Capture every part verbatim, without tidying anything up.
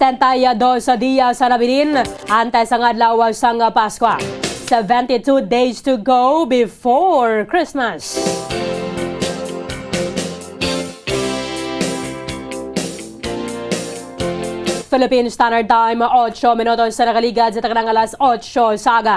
Treinta y dos sa diya sa nabilin, antes ang adlaw sang Paskwa. Seventy-two days to go before Christmas. Philippine Standard Time, ocho minutos sa nakaligad sa taknang alas ocho sa aga.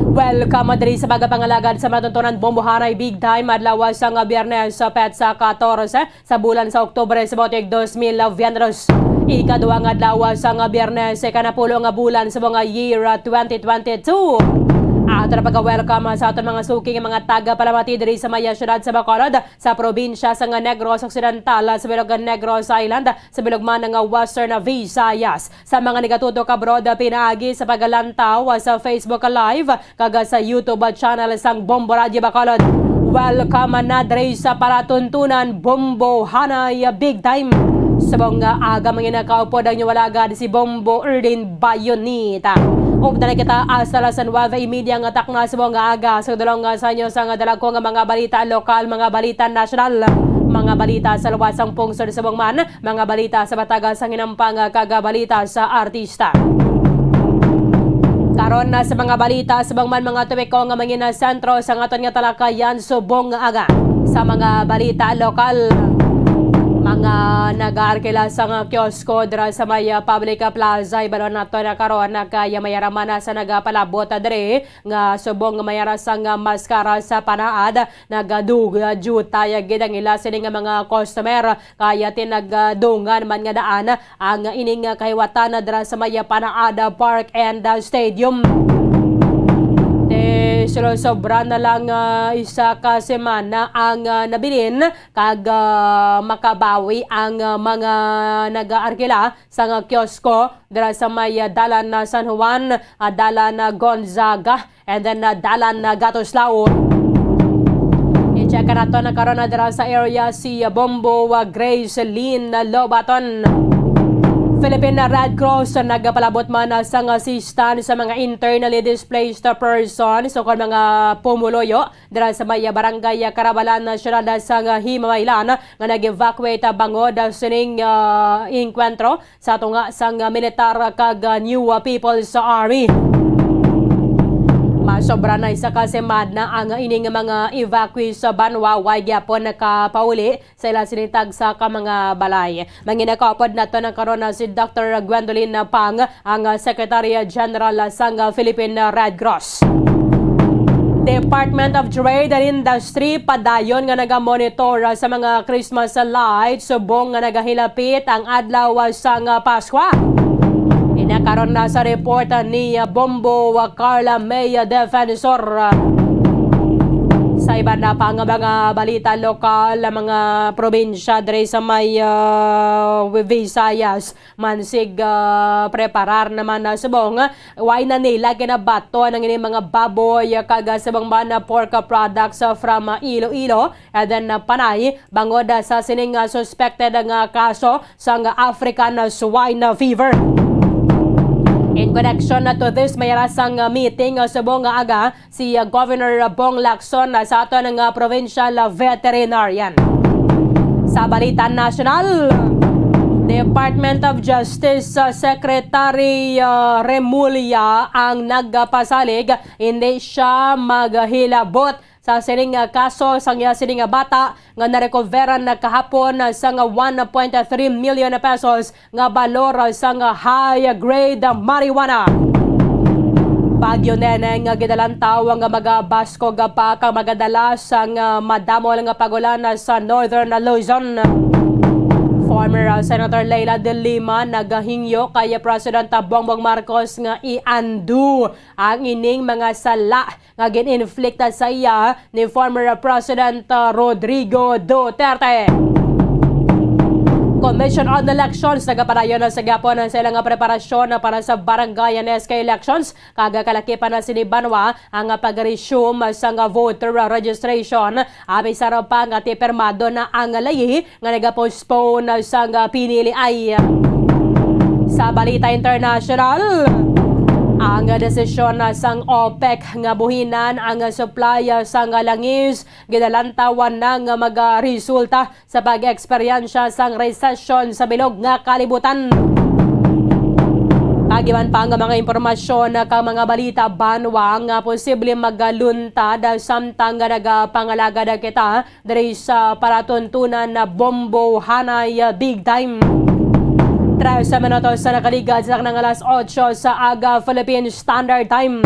Welcome diri sa pagpangalagad sa matuntunan Bombohanay Big Time, adlaw sang Biyernes, petsa katorse sa bulan sa Oktubre sa butig dos mil veintitrés. Ikaduha nga adlaw sang Biyernes, ikanapulo nga bulan sa mga year twenty twenty-two. Ato na pagka-welcome sa aton mga suki nga mga tagapalamati diri sa maya siyudad sa Bacolod, sa probinsya sang Negros Occidental, sa bilog nga Negros Island, sa bilog man nga Western Visayas. Sa mga nagatutok abroad, pinaagi sa paglantaw sa Facebook Live kag sa YouTube channel sang Bombo Radyo Bacolod. Welcome na diri sa palatuntunan Bombohanay Big Time. Subong nga aga, mga nakaupod ang inyong alagad, si Bombo Erlin Bayonita. Updan na kita hasta las nuebe y media nga takna subong nga aga. Sa dulong nga sa inyo sang dalagko nga mga balita lokal, mga balita nasyonal, mga balita sa luwas sang pungsod subong man, mga balita sa bataga sang hinampang kag balita sa artista. Karon na sa mga balita subong man, mga topiko nga mangin sentro sa aton nga talakayan subong nga aga. Sa mga balita lokal, mga nag-aarkila sa nga kiosko dira sa may, ah, public plaza, ibalon nato na karon na kaya mayaraman na sa nagapalabot, ah, diri nga subong nga mayara sang, ah, maskara sa panaad, nagadugyutay gid ang ila sini nga mga customer. Kaya tinagadungan man nga daan ang ining kahiwatan dira sa may Panaad Park and Stadium. Te, sulo sobra na lang, ah, isa ka semana ang, ah, nabilin kag, ah, makabawi ang, ah, mga nag-aarkila sa nga kiosko dira sa may, ah, Dalan na San Juan, ah, Dalan na Gonzaga, and then, ah, Dalan na Gatuslao. I-check nato na karon na dira sa area si, ah, Bombo, ah, Grace Lynn Lobaton. Philippine Red Cross nagapalabot man, ah, sang assistance sa mga internally displaced persons o kon mga pumuluyo dira sa may, ah, barangay, ah, Karabalan, ah, siyudad, ah, sang, ah, Himamaylan nga nag-evacuate, ah, bangod, ah, sining, ah, engkwentro sa tunga sang, ah, militar kag, ah, New, ah, People's Army. Masobra na isa ka semana ang ining mga evacuees sa banwa, way gyapon nakapauli sa ila sini tagsa ka mga balay. Manginakaupod nato na karon na si Doctor Gwendolyn Pang, ang, ah, Secretary General sang, ah, Philippine Red Cross. Department of Trade and Industry padayon nga nagamonitor sa mga Christmas lights subong nga nagahilapit ang adlaw sang Paskwa. Ina karon na sa report ni Bombo Carla May Defensor. Sa iban na pa nga mga balita lokal, ang mga probinsya diri sa may, ah, Visayas, mansig, ah, preparar naman na subong, way na nila ginabaton ang ining mga baboy, ah, kag, ah, subong man na pork, ah, products, ah, from, ah, Iloilo, and then, ah, Panay, bangod, ah, sa sining, ah, suspected nga kaso sang African, ah, swine, ah, fever. In connection, ah, to this, may arasang, ah, meeting, ah, subong nga aga, si, uh, Governor Bong Lacson, uh, sa aton nga provincial, uh, veterinarian. Sa balita nasyonal, Department of Justice, uh, Secretary, uh, Remulla ang nagpasalig, hindi siya maghilabot sa sining, uh, kaso sang iya sining, uh, bata nga narekoveran na kahapon, uh, sang one point three million pesos nga balor sang high-grade marijuana. Bagyo Neneng nga gidalantaw nga magabaskog pa kag magadala sang madamo nga pag-ulan sa Northern Luzon. Former Senator Leila de Lima nagahingyo kay President Bongbong Marcos nga i-undo ang ining mga sala nga gin-inflict sa iya ni former President, uh, Rodrigo Duterte. Commission on Elections nagapadayon na sa gihapon sa ilang preparasyon para sa barangay and S K elections, kag kalakipan na sini banwa ang pag-resume sang voter registration, apisar pa nga ti pirmado na ang layi nga nagapostpone sang pinili ay. Sa balita international, Ang desisyon na sang OPEC nga buhinan ang supply sang langis ginalantawan na nga magaresulta sa pag-eksperyensya sang resesyon sa bilog nga kalibutan. Kag iban pa nga mga impormasyon kag mga balita banwa nga posible magaluntad samtang nga nagapangalagad kita diri sa palatuntunan na Bombo Hanay, uh, Big Time. Tres minutos sa nakaligad sa kanang alas otso sa aga Philippine Standard Time.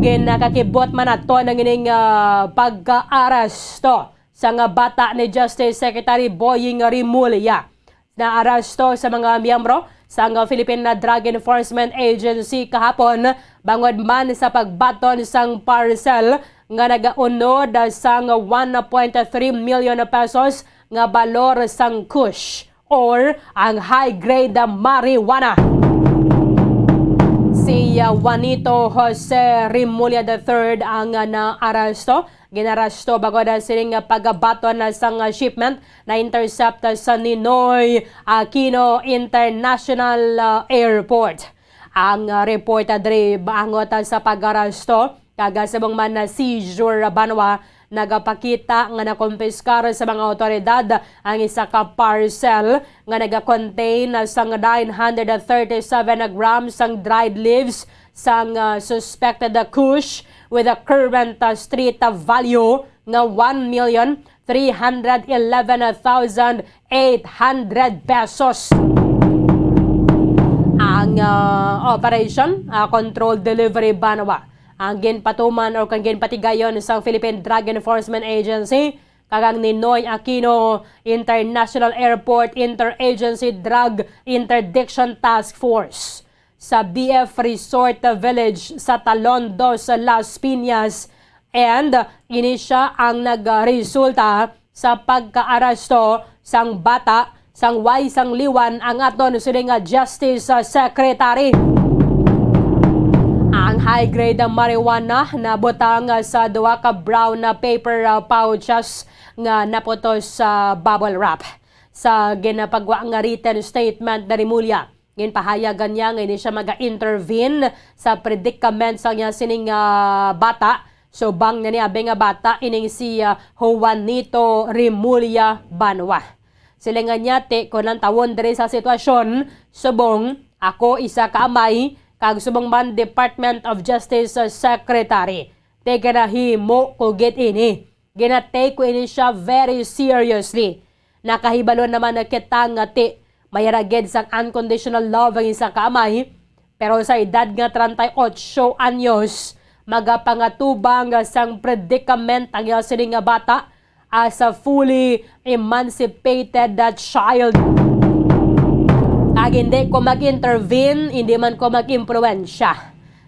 Ginakakibot man naton ang ining, uh, pagkaaresto sa nga bata ni Justice Secretary Boying Remulla. Naaresto sa mga miyembro sang Philippine Drug Enforcement Agency kahapon bangod man sa pagbaton sang parcel nga nagaunod sang one point three million pesos nga balor sang kush or ang high-grade marijuana. Si, uh, Juanito Jose Remulla the third ang, uh, naaresto. Ginaresto bangod sining pagbaton sang shipment na intercept sa Ninoy Aquino International, uh, Airport. Ang, uh, report, uh, diri baangot, uh, sa pag-aresto kag, uh, subong man na seizure banwa nagapakita nga nakumpiskar sa mga awtoridad ang isa ka parcel nga nagakontain sang nine hundred thirty-seven grams sang dried leaves sang, uh, suspected kush with a current, uh, street value nga one million three hundred eleven thousand eight hundred pesos. Ang, uh, operation, uh, controlled delivery banwa ang ginpatuman o kang ginpatigayon sang Philippine Drug Enforcement Agency kag ang Ninoy Aquino International Airport Interagency Drug Interdiction Task Force sa B F Resort Village sa Talon dos, Las Piñas, and ini sia ang nagresulta sa pagkaaresto sang bata sang way sang liwan ang aton sini nga Justice Secretary. Ang high-grade marijuana nabutang sa duha ka brown paper pouches nga naputos sa bubble wrap. Sa ginapagwa nga written statement ni Remulla, ginpahayagan niya nga hindi siya maga-intervene sa predicament sang iya sining, ah, bata. Subong na niya abi nga bata ining si, ah, Juanito Remulla Banwa. Silingan niya, ti ko lantawon diri sa sitwasyon, subong ako isa ka amay, kag subong man Department of Justice, ah, Secretary. Ti ginahimo ko gid ini. Ginatake ko ini siya very seriously. Nakahibalo naman na kita nga ti may ra gid sang unconditional love ang isa ka amay, pero sa edad nga treinta y ocho anyos, magapangatubang sang predicament ang iya sini nga bata as a fully emancipated child. Kag hindi ko mag-intervene, hindi man ko mag-impluwensya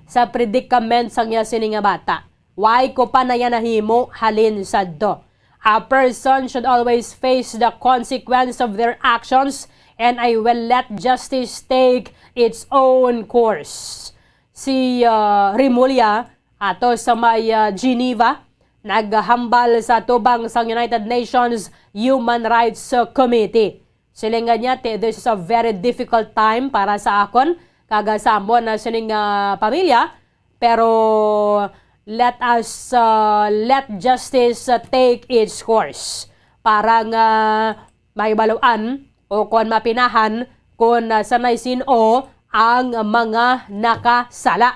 sa predicament sang iya sini nga bata. Why ko pa na yan nahimo halin sadto? A person should always face the consequence of their actions, and I will let justice take its own course. Si, ah, Remulla ato sa may, ah, Geneva naghambal sa tubang sang United Nations Human Rights, ah, Committee. Silingan niya, ti, this is a very difficult time para sa akon kag sa amon na sining, ah, pamilya, pero let us, ah, let justice, ah, take its course para nga mahibaluan o kon mapinahan kon, ah, sanay sin-o ang mga nakasala.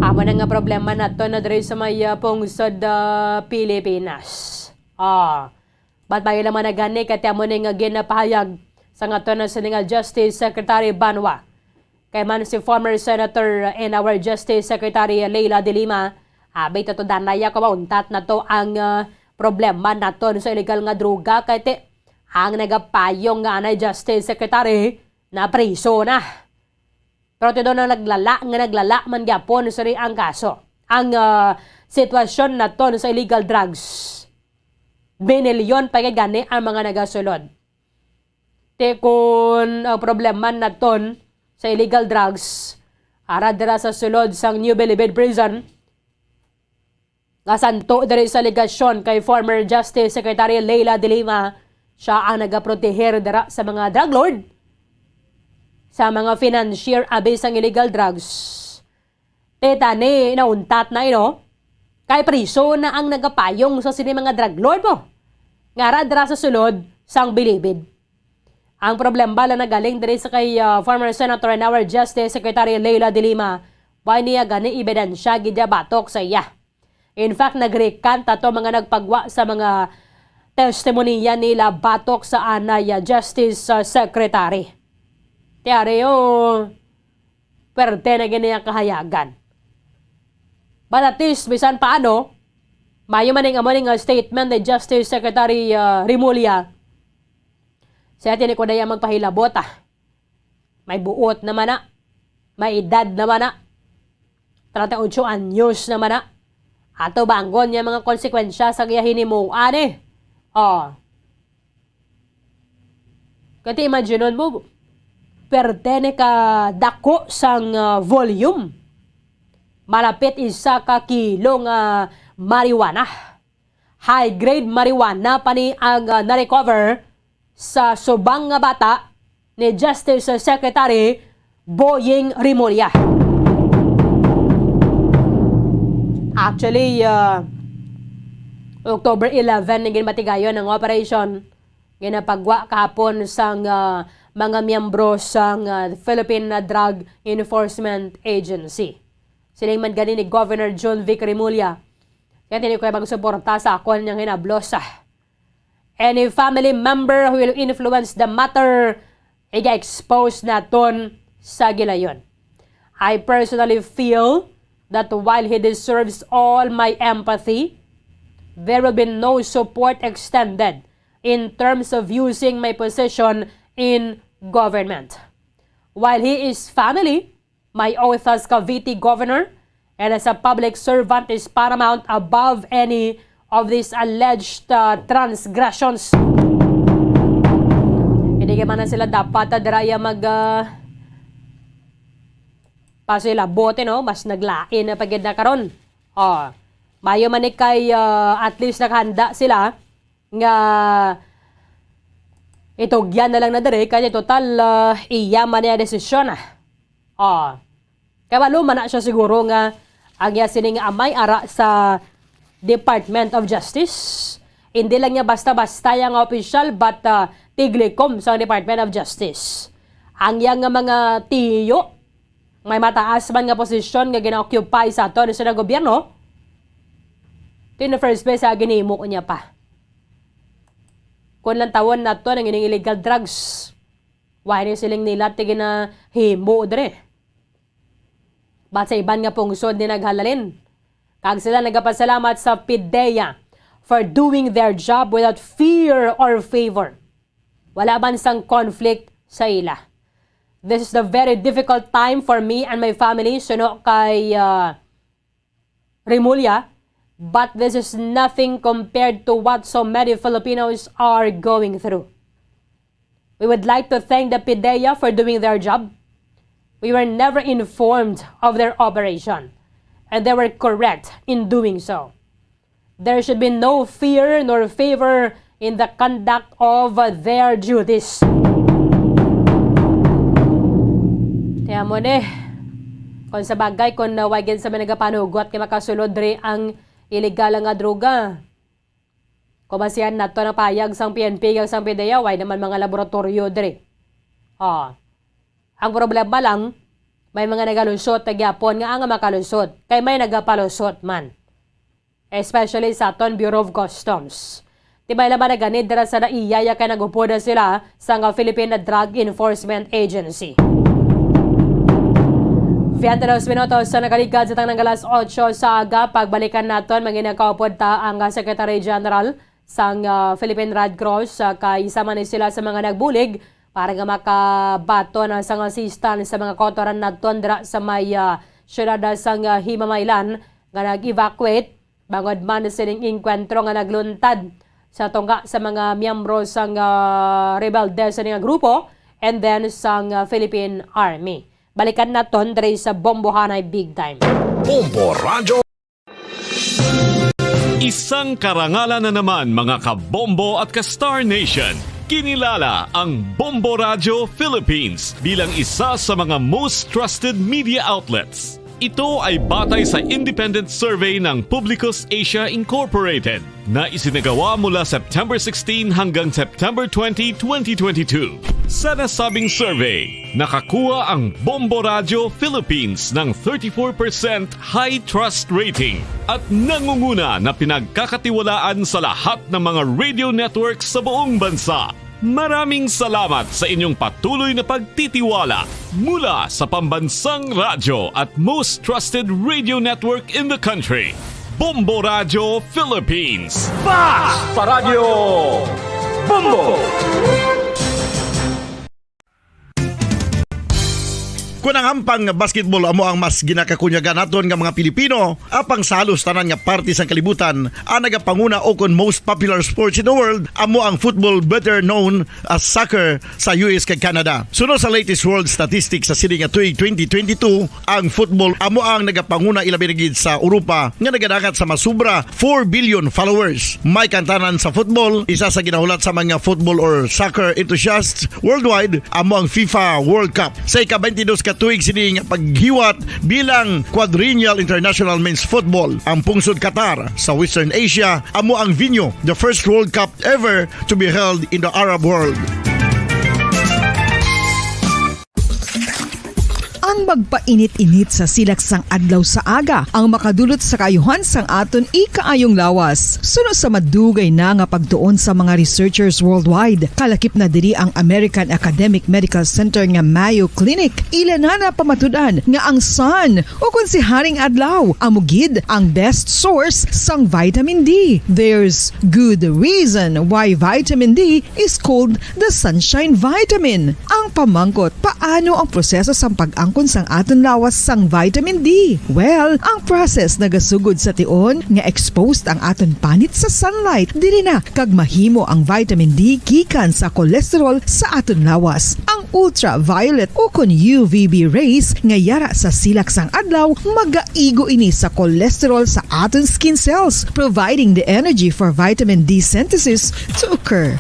Amo na nga problema nato na diri sa may, ah, pungsod, ah, Pilipinas. Ah, But may laman na gani kay ti amo ni nga ginapahayag sang aton na sini nga Justice Secretary Banwa. Kay man si former Senator and our Justice Secretary Leila de Lima, abi to, to danay ako mauntat na to ang, ah, problema naton sa illegal nga droga kay ti ang nagapayong nga anay Justice Secretary na priso na. Pero ti daw na naglala nga naglala man gyapon sini ang kaso. Ang, ah, sitwasyon naton sa illegal drugs. Binilyon pa gid gani ang mga nagasulod. Ti kun ang problema naton sa illegal drugs, ara dira sa sulod sang New Bilibid Prison, nga santo diri sa alegasyon kay former Justice Secretary Leila de Lima, siya ang nagaproteher dira sa mga drug lord. sa mga financier abi sang illegal drugs. Teta ni nauntat na ino, kay priso na ang nagapayong sa sini mga drug lord mo. Nga ra dira sa sulod sang bilibid. Ang problema lang nagaling diri sa kay, ah, former Senator and our Justice Secretary Leila de Lima, wa niya gani ebidensya gid batok sa iya. In fact, nagrekanta to mga nagpagwa sa mga testimonya nila batok sa anay, ah, Justice, ah, Secretary. Tiareo, pwerte na gini ang kahayagan. But at least, bisan paano, mayo man ning amo ning, ah, statement ni Justice Secretary, ah, Remulla. Siya tini ko na iya magpahilabot, ah. May buot naman na. May edad naman na. Treinta y ocho anyos naman na. Ato banggon niya mga konsekwensya sa iya hinimuan, eh. Oh. Kati imagine mo, pwerte ni ka dako sang, ah, volume. Malapit isa ka kilo nga marijuana. High-grade marijuana pa ni ang, ah, na-recover sa subang nga bata ni Justice Secretary Boying Remulla. Actually, ah, October eleven ni ginbatigayon ang operation ginapagwa kahapon sang, ah, mga miyembro sang, ah, Philippine Drug Enforcement Agency. Siling man gani ni Governor John Vic Remulla, kaya tini ko magsuporta sa akon niyang hinablos, ah. Any family member who will influence the matter, iga-expose naton sa gilayon. I personally feel that while he deserves all my empathy, there will be no support extended in terms of using my position in government. While he is family, my oath as Cavite governor and as a public servant is paramount above any of these alleged, uh, transgressions. Hindi ka man na sila dapat, uh, dira iya mag, uh, pasilabot, eh, no? Mas naglain na pagid na karon. Oh, mayo man ni kay, uh, at least nakahanda sila nga itugyan na lang na diri, kay total, ah, iya man niya desisyon, ah. Oh. Kay walo man na siya siguro nga ang iya sining amay ara sa Department of Justice. Hindi lang niya basta-basta yang opisyal, but, ah, tiglikom sa Department of Justice. Ang iya nga mga tiyo, may mataas man nga posisyon nga gina-occupy sa aton sa gobyerno, in the first place, sa ginhimo niya pa. Kung lantawon nato ang ining illegal drugs, why ni siling nila ti ginahimo diri? But sa iban nga pungsod ni naghalalin, kag sila nagapasalamat sa PDEA for doing their job without fear or favor. Wala man sang conflict sa ila. This is the very difficult time for me and my family, suno kay, uh, Remulla, but this is nothing compared to what so many Filipinos are going through. We would like to thank the PDEA for doing their job. We were never informed of their operation, and they were correct in doing so. There should be no fear nor favor in the conduct of their duties. Kaya mo ni, kung sa bagay, kung, uh, way gid sa may nagapanugot kay makasulod diri ang illegal nga droga. Kung basihan nato ang payag sang P N P kag sang PDEA, way naman mga laboratoryo diri. Oh. Ang problema lang, may mga nagalusot na gyapon nga ang makalusot, kay may nagapalusot man. Especially sa aton Bureau of Customs. Tibay naman na gani dira sa naiya ya kay nagupod na sila sang Philippine Drug Enforcement Agency. Veinte dos minutos sa nagaligad sa tang nagalas otso sa aga. Pagbalikan naton, manginakaupod ta ang, ah, Secretary General sang, ah, Philippine Red Cross, ah, kay isa man ni sila sa mga nagbulig para nga makabaton, ah, sang assistance sa mga kautoran naton dira sa may, ah, siyudad, ah, sang, ah, Himamaylan nga nag-evacuate bangod man sining engkwentro nga nagluntad sa tunga sa mga miyembro sang, ah, rebelde sa nga grupo and then sang, ah, Philippine Army. Balikan naton diri sa Bombohanay Big Time. Bombo Radyo. Isang karangalan na naman, mga kabombo at ka Star Nation. Kinilala ang Bombo Radyo Philippines bilang isa sa mga most trusted media outlets. Ito ay batay sa independent survey ng Publicus Asia Incorporated na isinagawa mula September sixteen hanggang September twenty, twenty twenty-two. Sa nasabing survey, nakakuha ang Bombo Radyo Philippines ng thirty-four percent high trust rating at nangunguna na pinagkakatiwalaan sa lahat ng mga radio networks sa buong bansa. Maraming salamat sa inyong patuloy na pagtitiwala mula sa pambansang radyo at most trusted radio network in the country, Bombo Radyo Philippines. Basta Radyo Bombo! Kun ang hampang nga basketball amo ang mas ginakakunyagan naton nga mga Pilipino, apang sa halos tanan nga parte sang kalibutan, ang nagapanguna ukon most popular sports in the world amo ang football, better known as soccer, sa U S kag Canada. Suno sa latest world statistics sa sini nga tuig twenty twenty-two, ang football amo ang nagapanguna, ilabi na gid sa Europa, nga nagadangat sa masubra four billion followers. May kantanan sa football, isa sa ginahulat sa mga football or soccer enthusiasts worldwide amo ang FIFA World Cup. Sa ika-twenty-dos ka tuig sini nga paghiwat bilang Quadrennial International Men's Football, ang pungsod Qatar sa Western Asia amo ang venue, the first World Cup ever to be held in the Arab world. Ang magpainit-init sa silak sang adlaw sa aga ang makadulot sa kaayuhan sang aton ikaayong lawas. Suno sa madugay na nga pagtuon sa mga researchers worldwide, kalakip na diri ang American Academic Medical Center nga Mayo Clinic. Ila na napamatud-an nga ang sun, o kon si Haring Adlaw, amo gid ang best source sang vitamin D. There's good reason why vitamin D is called the sunshine vitamin. Ang pamangkot, paano ang proseso sang pag-angkon sang aton lawas sang vitamin D? Well, ang process nagasugod sa tion nga exposed ang aton panit sa sunlight. Diri na kag mahimo ang vitamin D gikan sa cholesterol sa aton lawas. Ang ultraviolet o kon U V B rays nga yara sa silak sang adlaw magaigo ini sa cholesterol sa aton skin cells, providing the energy for vitamin D synthesis to occur.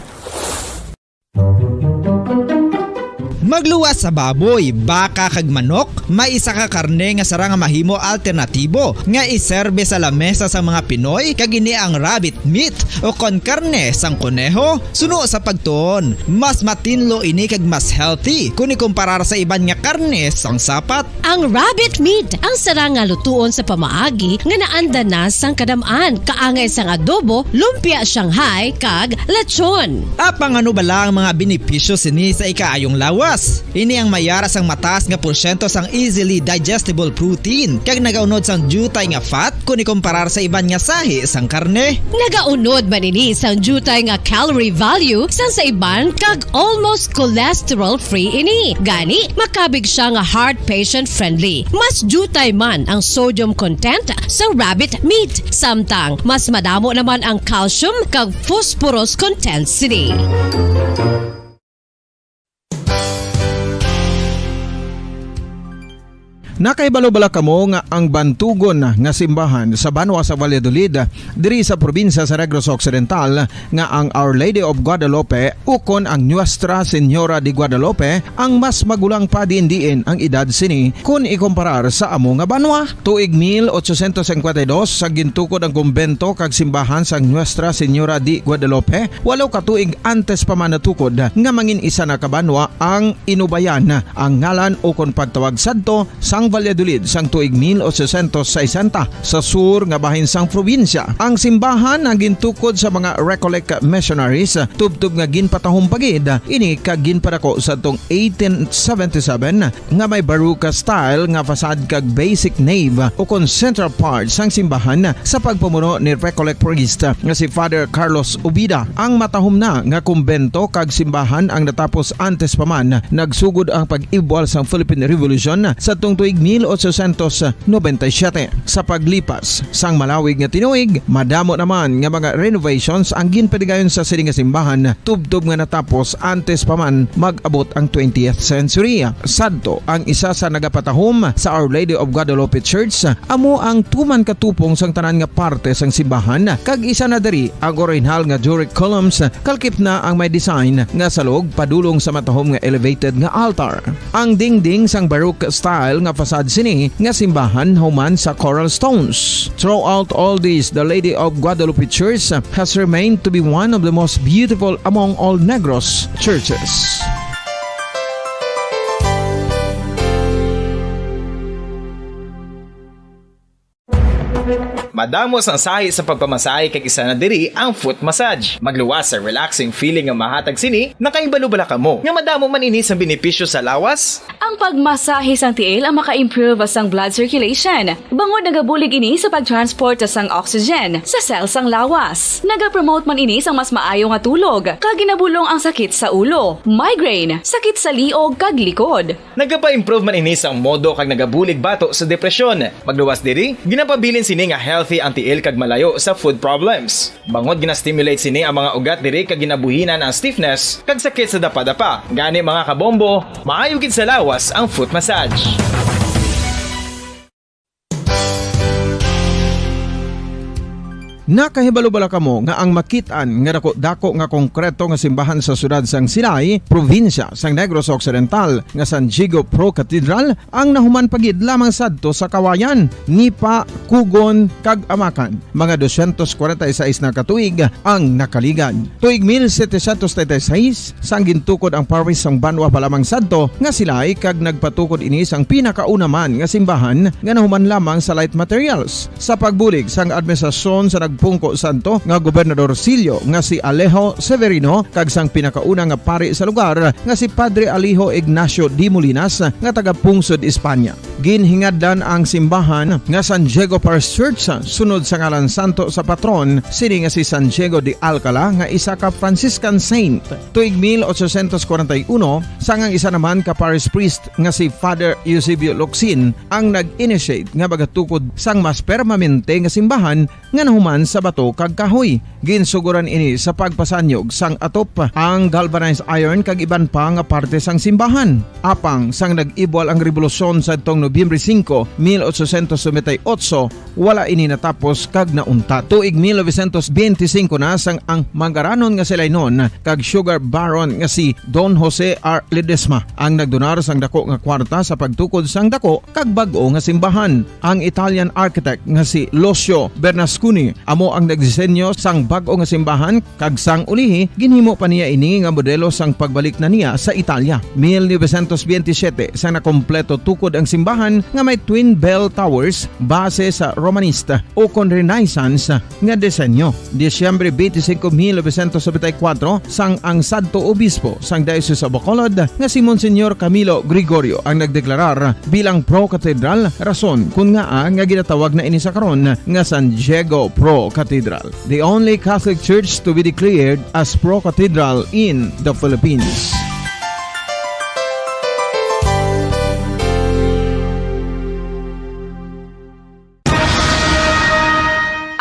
Magluwas sa baboy, baka, kag manok, may isa ka karne nga sarang nga mahimo alternatibo nga iserbe sa lamesa sang mga Pinoy, kag ini ang rabbit meat o kon karne sang koneho. Suno sa pagtuon, mas matinlo ini kag mas healthy kon ikumparar sa iban nga karne sang sapat. Ang rabbit meat ang sarang nga lutuon sa pamaagi nga naanda na sang kadam-an, kaangay sang adobo, lumpia Shanghai, kag lechon. Apang ano bala ang mga benepisyo sini sa ikaayong lawas? Ini ang mayara sang mataas nga porsyento sang easily digestible protein, kag nagaunod sang diutay nga fat kon ikumparar sa iban nga sahi sang karne. Nagaunod man ini sang diutay nga calorie value sang sa iban, kag almost cholesterol-free ini. Gani, makabig sia nga heart patient-friendly. Mas diutay man ang sodium content sa rabbit meat, samtang mas madamo naman ang calcium kag phosphorus content sini. Nakahibalo bala kamo nga ang bantugon nga simbahan sa banwa sa Valladolid, diri sa probinsya sa Negros Occidental, nga ang Our Lady of Guadalupe ukon ang Nuestra Señora de Guadalupe ang mas magulang pa diin-diin ang edad sini kon ikumparar sa amo nga banwa? Tuig mil ochocientos cincuenta y dos sa gintukod ang kumbento kag simbahan sang Nuestra Señora de Guadalupe, walo ka tuig antes pa man natukod nga mangin isa na ka banwa ang Inubayan, ang ngalan ukon pagtawag sadto sang Valladolid sang tuig mil ochocientos sesenta sa sur nga bahin sang probinsya. Ang simbahan ang gintukod sa mga Recollect missionaries, tubtob nga ginpatahom pa gid ini kag ginpadako sadtong eighteen seventy-seven nga may Baroque style nga facade kag basic nave ukon central part sang simbahan sa pagpamuno ni Recollect priest nga si Father Carlos Ubida. Ang matahom na nga kumbento kag simbahan ang natapos antes pa man nagsugod ang pag-ibwal sang Philippine Revolution sadtong mil ochocientos noventa y siete. Sa paglipas sang malawig nga tinuig, madamo naman nga mga renovations ang ginpadigayon sa sini nga simbahan, tubtob nga natapos antes pa man mag-abot ang twentieth century. Sadto, ang isa sa nagapatahom sa Our Lady of Guadalupe Church, amo ang tuman katupong sang tanan nga parte sang simbahan, kag isa na diri ang orihinal nga Doric columns, kalkip na ang may design nga salog padulong sa matahom nga elevated nga altar. Ang dingding sang Baroque style nga facade sini nga simbahan human sa coral stones. Throughout all this, the Lady of Guadalupe Church has remained to be one of the most beautiful among all Negros churches. Madamo sang sahi sa pagpamasahe, kag isa na diri ang foot massage. Magluwas sa relaxing feeling nga mahatag sini. Nakahibalo bala kamo nga madamo man ini sang benepisyo sa lawas? Ang pagmasahe sang tiil ang maka-improve sang blood circulation, bangod nagabulig ini sa pag-transport sang oxygen sa cell sang lawas. Nagapromote man ini sang mas maayo nga tulog, kag ginabulong ang sakit sa ulo, migraine, sakit sa liog, kag likod. Nagapa-improve man ini sang modo kag nagabulig bato sa depresyon. Magluwas diri, ginapabilin sini nga healthy ang tiil kag malayo sa foot problems. Bangod gina-stimulate sini ang mga ugat diri kag ginabuhinan ang stiffness kag sakit sa dapadapa. Gani, mga kabombo, maayo gid sa lawas ang foot massage. Nakahibalo bala kamo nga ang makit-an nga dako-dako nga konkreto nga simbahan sa siyudad sang Silay, probinsya sang Negros Occidental, nga San Diego Pro Cathedral, ang nahuman pa gid lamang sadto sa Kawayan, Nipa, Cugon, kag Amacan, mga dosyentos kwarenta y seis na ka tuig ang nakaligad. Tuig mil setecientos treinta y seis, sang gintukod ang parish sang banwa pa lamang sadto nga Silay, kag nagpatukod ini sang pinakauna man nga simbahan nga nahuman lamang sa light materials. Sa pagbulig sang administrasyon sa nagpungko sadto nga Gobernador Sillo nga si Alejo Severino kag sang pinakauna nga pari sa lugar nga si Padre Alejo Ignacio de Molinas nga taga-pungsod Espanya. Ginhingadlan ang simbahan nga San Diego Parish Church sunod sa ngalan santo sa patron sini nga si San Diego de Alcala nga isa ka Franciscan saint. Tuig mil ochocientos kwarenta y uno, sang ang isa naman ka parish priest nga si Father Eusebio Locsin ang nag-initiate nga magatukod sang mas permanente nga simbahan nga nahuman sa bato kag kahoy. Ginsugoran ini sa pagpasanyog sang atop, ang galvanized iron kag iban pa nga parte sang simbahan. Apang sang nag-ibwal ang rebolusyon sadtong Nobyembre singko, mil ochocientos noventa y ocho, wala ini natapos kag nauntat. Tuig mil novecientos benti singko na sang ang mangaranon nga Silaynon kag sugar baron nga si Don Jose R. Ledesma ang nagdonar sang dako nga kwarta sa pagtukod sang dako kag bag-o nga simbahan. Ang Italian architect nga si Lucio Bernasconi amo ang nagdisenyo sang bag-o nga simbahan, kag sang ulihi ginhimo pa niya ini nga modelo sang pagbalik na niya sa Italia. Mil novecientos benti siyete, sang nakompleto tukod ang simbahan nga may twin bell towers, base sa Romanista ukon Renaissance nga disenyo. Disyembre benti singko, mil novecientos nobenta y kuwatro, sang ang sadto obispo sang Diocese of Bacolod nga si Monsignor Camilo Gregorio ang nagdeklarar bilang pro-cathedral, rason kon ngaa nga ginatawag na ini sa karon nga San Diego Pro Cathedral, the only Catholic church to be declared as pro-cathedral in the Philippines.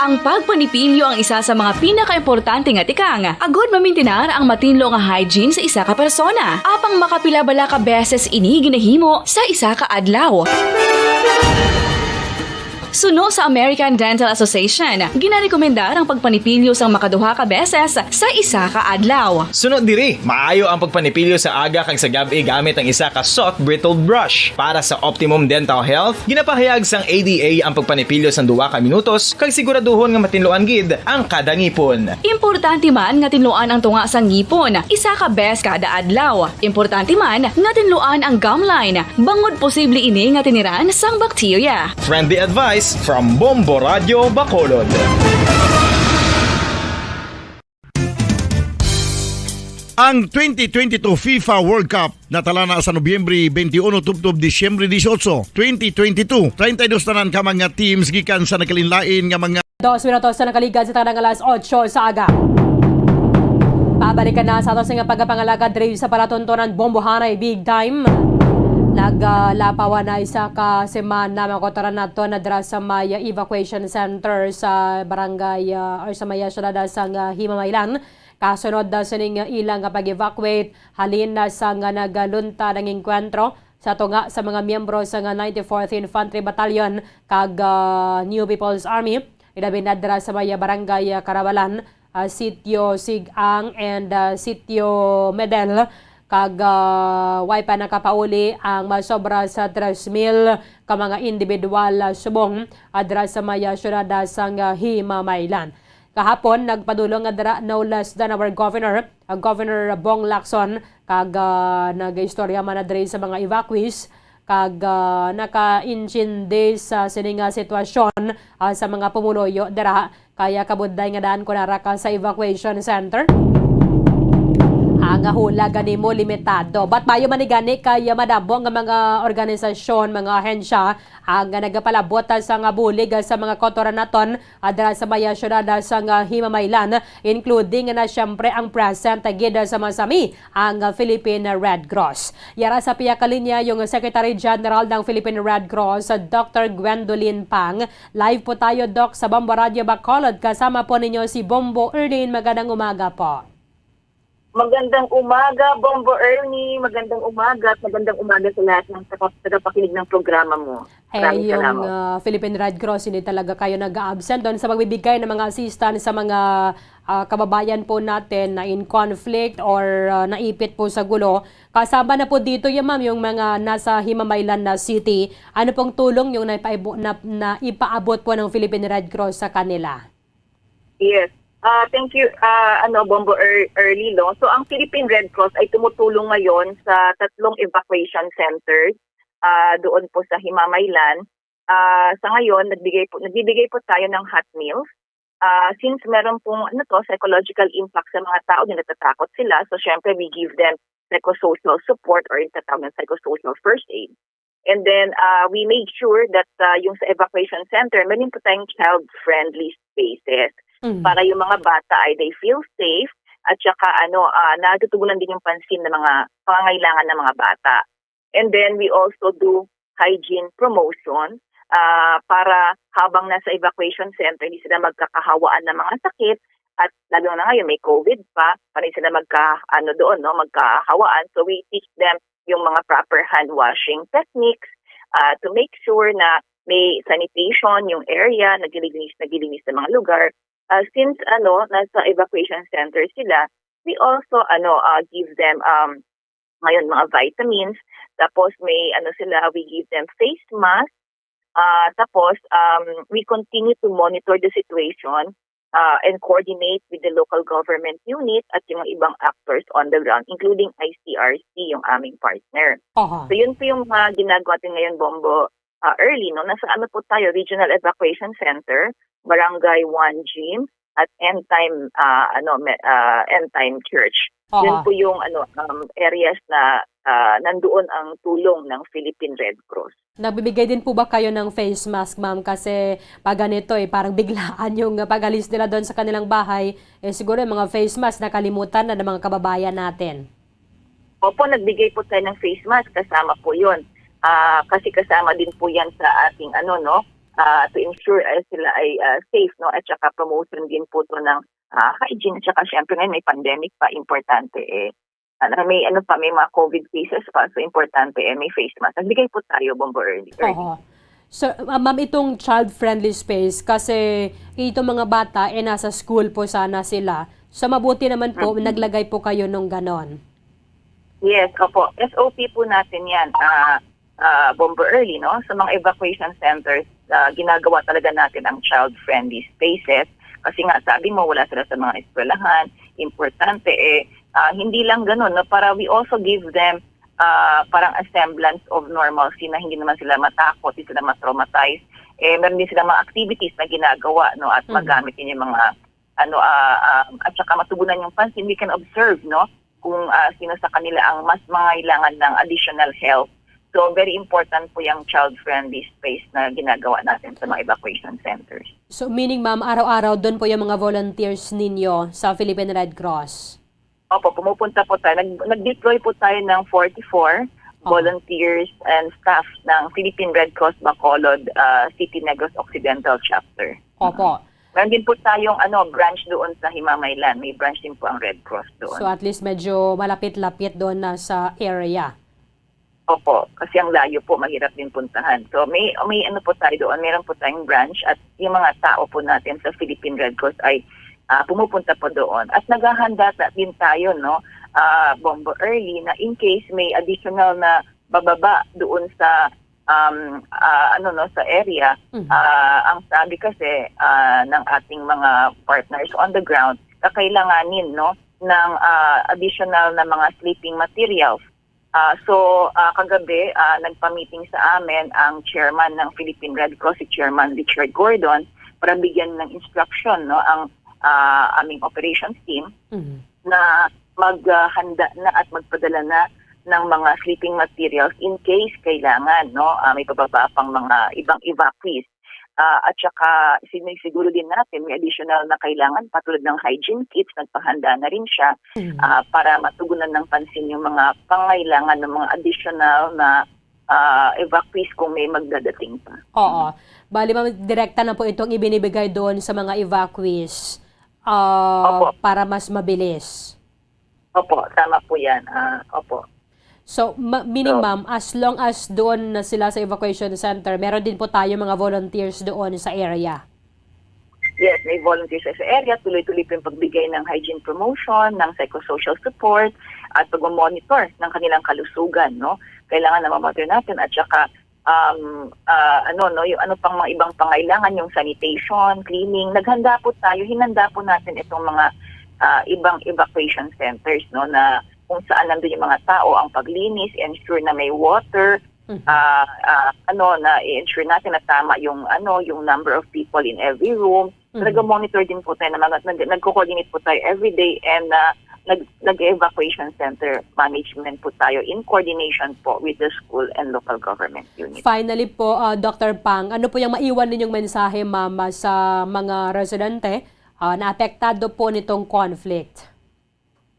Ang pagpanipilyo ang isa sa mga pinakaimportante nga tikang agud mamintinar ang matinlo nga hygiene sa isa ka persona. Apang makapila bala ka beses ini ginahimo sa isa ka adlaw? Suno sa American Dental Association, ginarekomendar ang pagpanipilyo sang makaduha ka beses sa isa ka adlaw. Suno diri, maayo ang pagpanipilyo sa aga kag sa gab-i gamit ang isa ka soft bristled brush. Para sa optimum dental health, ginapahayag sang A D A ang pagpanipilyo sang duha ka minutos kag siguraduhon nga matinluan gid ang kada ngipon. Importante man nga tinluan ang tunga sang ngipon isa ka bes kada adlaw. Importante man nga tinluan ang gum line, bangod posible ini nga tiniran sang bakterya. Friendly advice from Bombo Radio Bacolod. Ang twenty twenty-two FIFA World Cup natalana sa Nobyembre twenty-one tubtob Disyembre dieciocho, twenty twenty-two. Treinta y dos tanan ka mga teams gikan sa nagkalainlain nga mga Dos minutos na nakaligad sa tanang alas otso sa aga. Pabalikan na sa ato sa nga pagpangalagad diri sa palatuntunan Bombohanay Big Time. Naglapawan na isa ka semana, mga kautoran naton, na dira sa may evacuation center sa barangay, ah, or sa may syudad sang, ah, Himamaylan. Kasunod na sining ilang pag-evacuate, halin na sa nga nagluntad ang engkwentro sa tunga sa mga miyembro sa nga ninety-fourth Infantry Battalion kag, ah, New People's Army, ilabi na dira sa may barangay, ah, Karabalan, ah, Sitio Sigang and, ah, Sitio Medel, kag, ah, way pa nakapauli ang masobra sa tres mil ka mga individual, ah, subong, ah, dira sa may, ah, syudad, ah, sang, ah, Himamaylan. Kahapon, nagpadulong nga dira no less than our governor, ah, Governor Bong Lacson, kag, ah, nag-istorya man na diri sa mga evacuees, kag, ah, nakaintindi sa sini nga sitwasyon, ah, sa mga pumuluyo dira. Kaya kabudlay nga daan ko na ra ka sa evacuation center. Ang hula gani mo limitado. But maayo man ni gani kay madamo nga mga organisasyon, mga ahensya ang nagapalabot sa nga bulig sa mga kautoran naton, ah, dira sa may syudad sa nga Himamaylan, including na siyempre ang present gid sa masami, ang Philippine Red Cross. Yara sa pihak ka linya yung Secretary General ng Philippine Red Cross, Doctor Gwendolyn Pang. Live po tayo, Doc, sa Bombo Radio Bacolod. Kasama po ninyo si Bombo Erlin. Magandang umaga po. Magandang umaga, Bombo Ernie. Magandang umaga at magandang umaga sa lahat ng tagap-, tagapakinig ng programa mo. Eh, Maraming yung, salamat. ah, Philippine Red Cross, hindi talaga kayo nag-a-absent doon sa pagbibigay ng mga assistance sa mga, ah, kababayan po natin na in conflict or, ah, naipit po sa gulo. Kasama na po dito yan, ma'am, yung mga nasa Himamaylan na city. Ano pong tulong yung naipaibo-, na, na ipaabot po ng Philippine Red Cross sa kanila? Yes. Ah, thank you, ah, ano, Bombo Er-, Erlilo. So, ang Philippine Red Cross ay tumutulong ngayon sa tatlong evacuation centers, ah, doon po sa Himamaylan. Ah, sa ngayon, nagbigay po, nagbibigay po tayo ng hot meals. Ah, since meron pong, ano to, psychological impact sa mga tao na natatakot sila, so syempre we give them psychosocial support or yung tatawag ng psychosocial first aid. And then, ah, we made sure that, ah, yung sa evacuation center, meron po tayong child-friendly spaces Mhm. para yung mga bata ay they feel safe at saka, ano, ah, natutugunan din yung pansin ng mga pangangailangan ng mga bata. And then we also do hygiene promotion, ah, para habang nasa evacuation center, hindi sila magkakahawaan ng mga sakit at lalo na ngayon may COVID pa, para hindi sila magka, ano doon, no, magkahawaan. So we teach them yung mga proper hand washing techniques, ah, to make sure na may sanitation yung area, naglilinis, naglilinis ng mga lugar. Ah, since, ano, nasa evacuation center sila, we also, ano, ah, give them, um, ngayon, mga vitamins. Tapos may, ano, sila, we give them face mask. Ah, tapos, um, we continue to monitor the situation, ah, and coordinate with the local government unit at yung mga ibang actors on the ground, including I C R C, yung aming partner. Aha. So, yun po yung mga ginagawa natin ngayon, Bombo, ah, Erlin, no? Nasa, ano po tayo, Regional Evacuation Center, Barangay one Gym, at End Time, ah, ano, me-, ah, End Time Church. Yun Oo. po yung, ano, um, areas na, ah, nandoon ang tulong ng Philippine Red Cross. Nagbibigay din po ba kayo ng face mask, ma'am? Kasi pag ganito, eh, parang biglaan yung pag-alis nila doon sa kanilang bahay, eh, siguro yung mga face mask nakalimutan na ng mga kababayan natin. Opo, nagbigay po tayo ng face mask, kasama po yun. Ah, kasi kasama din po yan sa ating, ano, no, ah, to ensure, eh, sila ay, ah, safe, no, at saka promotion din po to ng, ah, hygiene, at saka syempre ngayon may pandemic pa, importante, eh, ano, may, ano pa, may mga COVID cases pa, so importante, eh, may face mask. Nagbigay po tayo, Bombo Erlin. Oo. So, ah, ma'am, itong child-friendly space, kasi itong mga bata, eh, nasa school po sana sila. So, mabuti naman po, Mm. naglagay po kayo nung ganon. Yes, opo. S O P po natin yan, ah, ah, Bombo Erlin, no? Sa mga evacuation centers, ah, ginagawa talaga natin ang child-friendly spaces. Kasi nga, sabi mo, wala sila sa mga eskwelahan. Importante, eh, ah, hindi lang ganun, no? Para we also give them, ah, parang a semblance of normalcy na hindi naman sila matakot, hindi sila ma-traumatize. Eh, meron din sila mga activities na ginagawa, no? At Mhm. magamit din yung mga ano, ah, ah, at saka matugunan yung pansin, we can observe, no, kung, ah, sino sa kanila ang mas mangailangan ng additional help. So, very important po yung child-friendly space na ginagawa natin sa mga evacuation centers. So, meaning, ma'am, araw-araw doon po yung mga volunteers ninyo sa Philippine Red Cross? Opo, pumupunta po tayo. Nag-, nag-deploy po tayo ng forty-four, Oo. Volunteers and staff ng Philippine Red Cross Bacolod, ah, City Negros Occidental Chapter. Opo. Meron din po tayong, ano, branch doon sa Himamaylan. May branch din po ang Red Cross doon. So, at least medyo malapit-lapit doon na sa area. Opo, kasi ang layo po, mahirap din puntahan. So, may, may ano po tayo doon, meron po tayong branch at yung mga tao po natin sa Philippine Red Cross ay, ah, pumupunta po doon. At naghahanda ta-, din tayo, no, ah, Bombo Early, na in case may additional na bababa doon sa, um, ah, ano, no, sa area, Mhm. ah, ang sabi kasi, ah, ng ating mga partners on the ground, kakailanganin, no, ng, ah, additional na mga sleeping materials. Ah, so, ah, kagabi, ah, nagpa-meeting sa amin ang chairman ng Philippine Red Cross, si Chairman Richard Gordon, para bigyan ng instruction, no, ang, ah, aming operations team Mhm. na maghanda na at magpadala na ng mga sleeping materials in case kailangan, no, ah, may pababa pang mga ibang evacuees. Ah, at saka, sinisiguro din natin, may additional na kailangan pa, tulad ng hygiene kits, nagpahanda na rin siya, Mhm. ah, para matugunan ng pansin yung mga pangailangan ng mga additional na, ah, evacuees kung may magdadating pa. Oo. Bali, ma'am, direkta na po itong ibinibigay doon sa mga evacuees, ah, Opo. para mas mabilis. Opo, tama po yan. Ah, opo. So, ma-, meaning, So, ma'am, as long as doon na sila sa evacuation center, meron din po tayo mga volunteers doon sa area? Yes, may volunteers sa area. Tuloy-tuloy po yung pagbigay ng hygiene promotion, ng psychosocial support, at pag-monitor ng kanilang kalusugan, no? Kailangan na mamonitor natin at saka, um, ah, ano, no, yung ano pang mga ibang pangailangan, yung sanitation, cleaning. Naghanda po tayo, hinanda po natin itong mga, ah, ibang evacuation centers, no, na kung saan nandun yung mga tao, ang paglinis, ensure na may water, Mhm. ah, ah, ano, na i-ensure natin na tama yung, ano, yung number of people in every room. Mhm. Nag-monitor din po tayo ng mga, nag-, nagko-coordinate po tayo every day and, ah, nag-, nag-evacuation center management po tayo in coordination po with the school and local government unit. Finally po, ah, Doctor Pang, ano po yung maiwan ninyong mensahe, ma'am, sa mga residente, ah, na apektado po nitong conflict?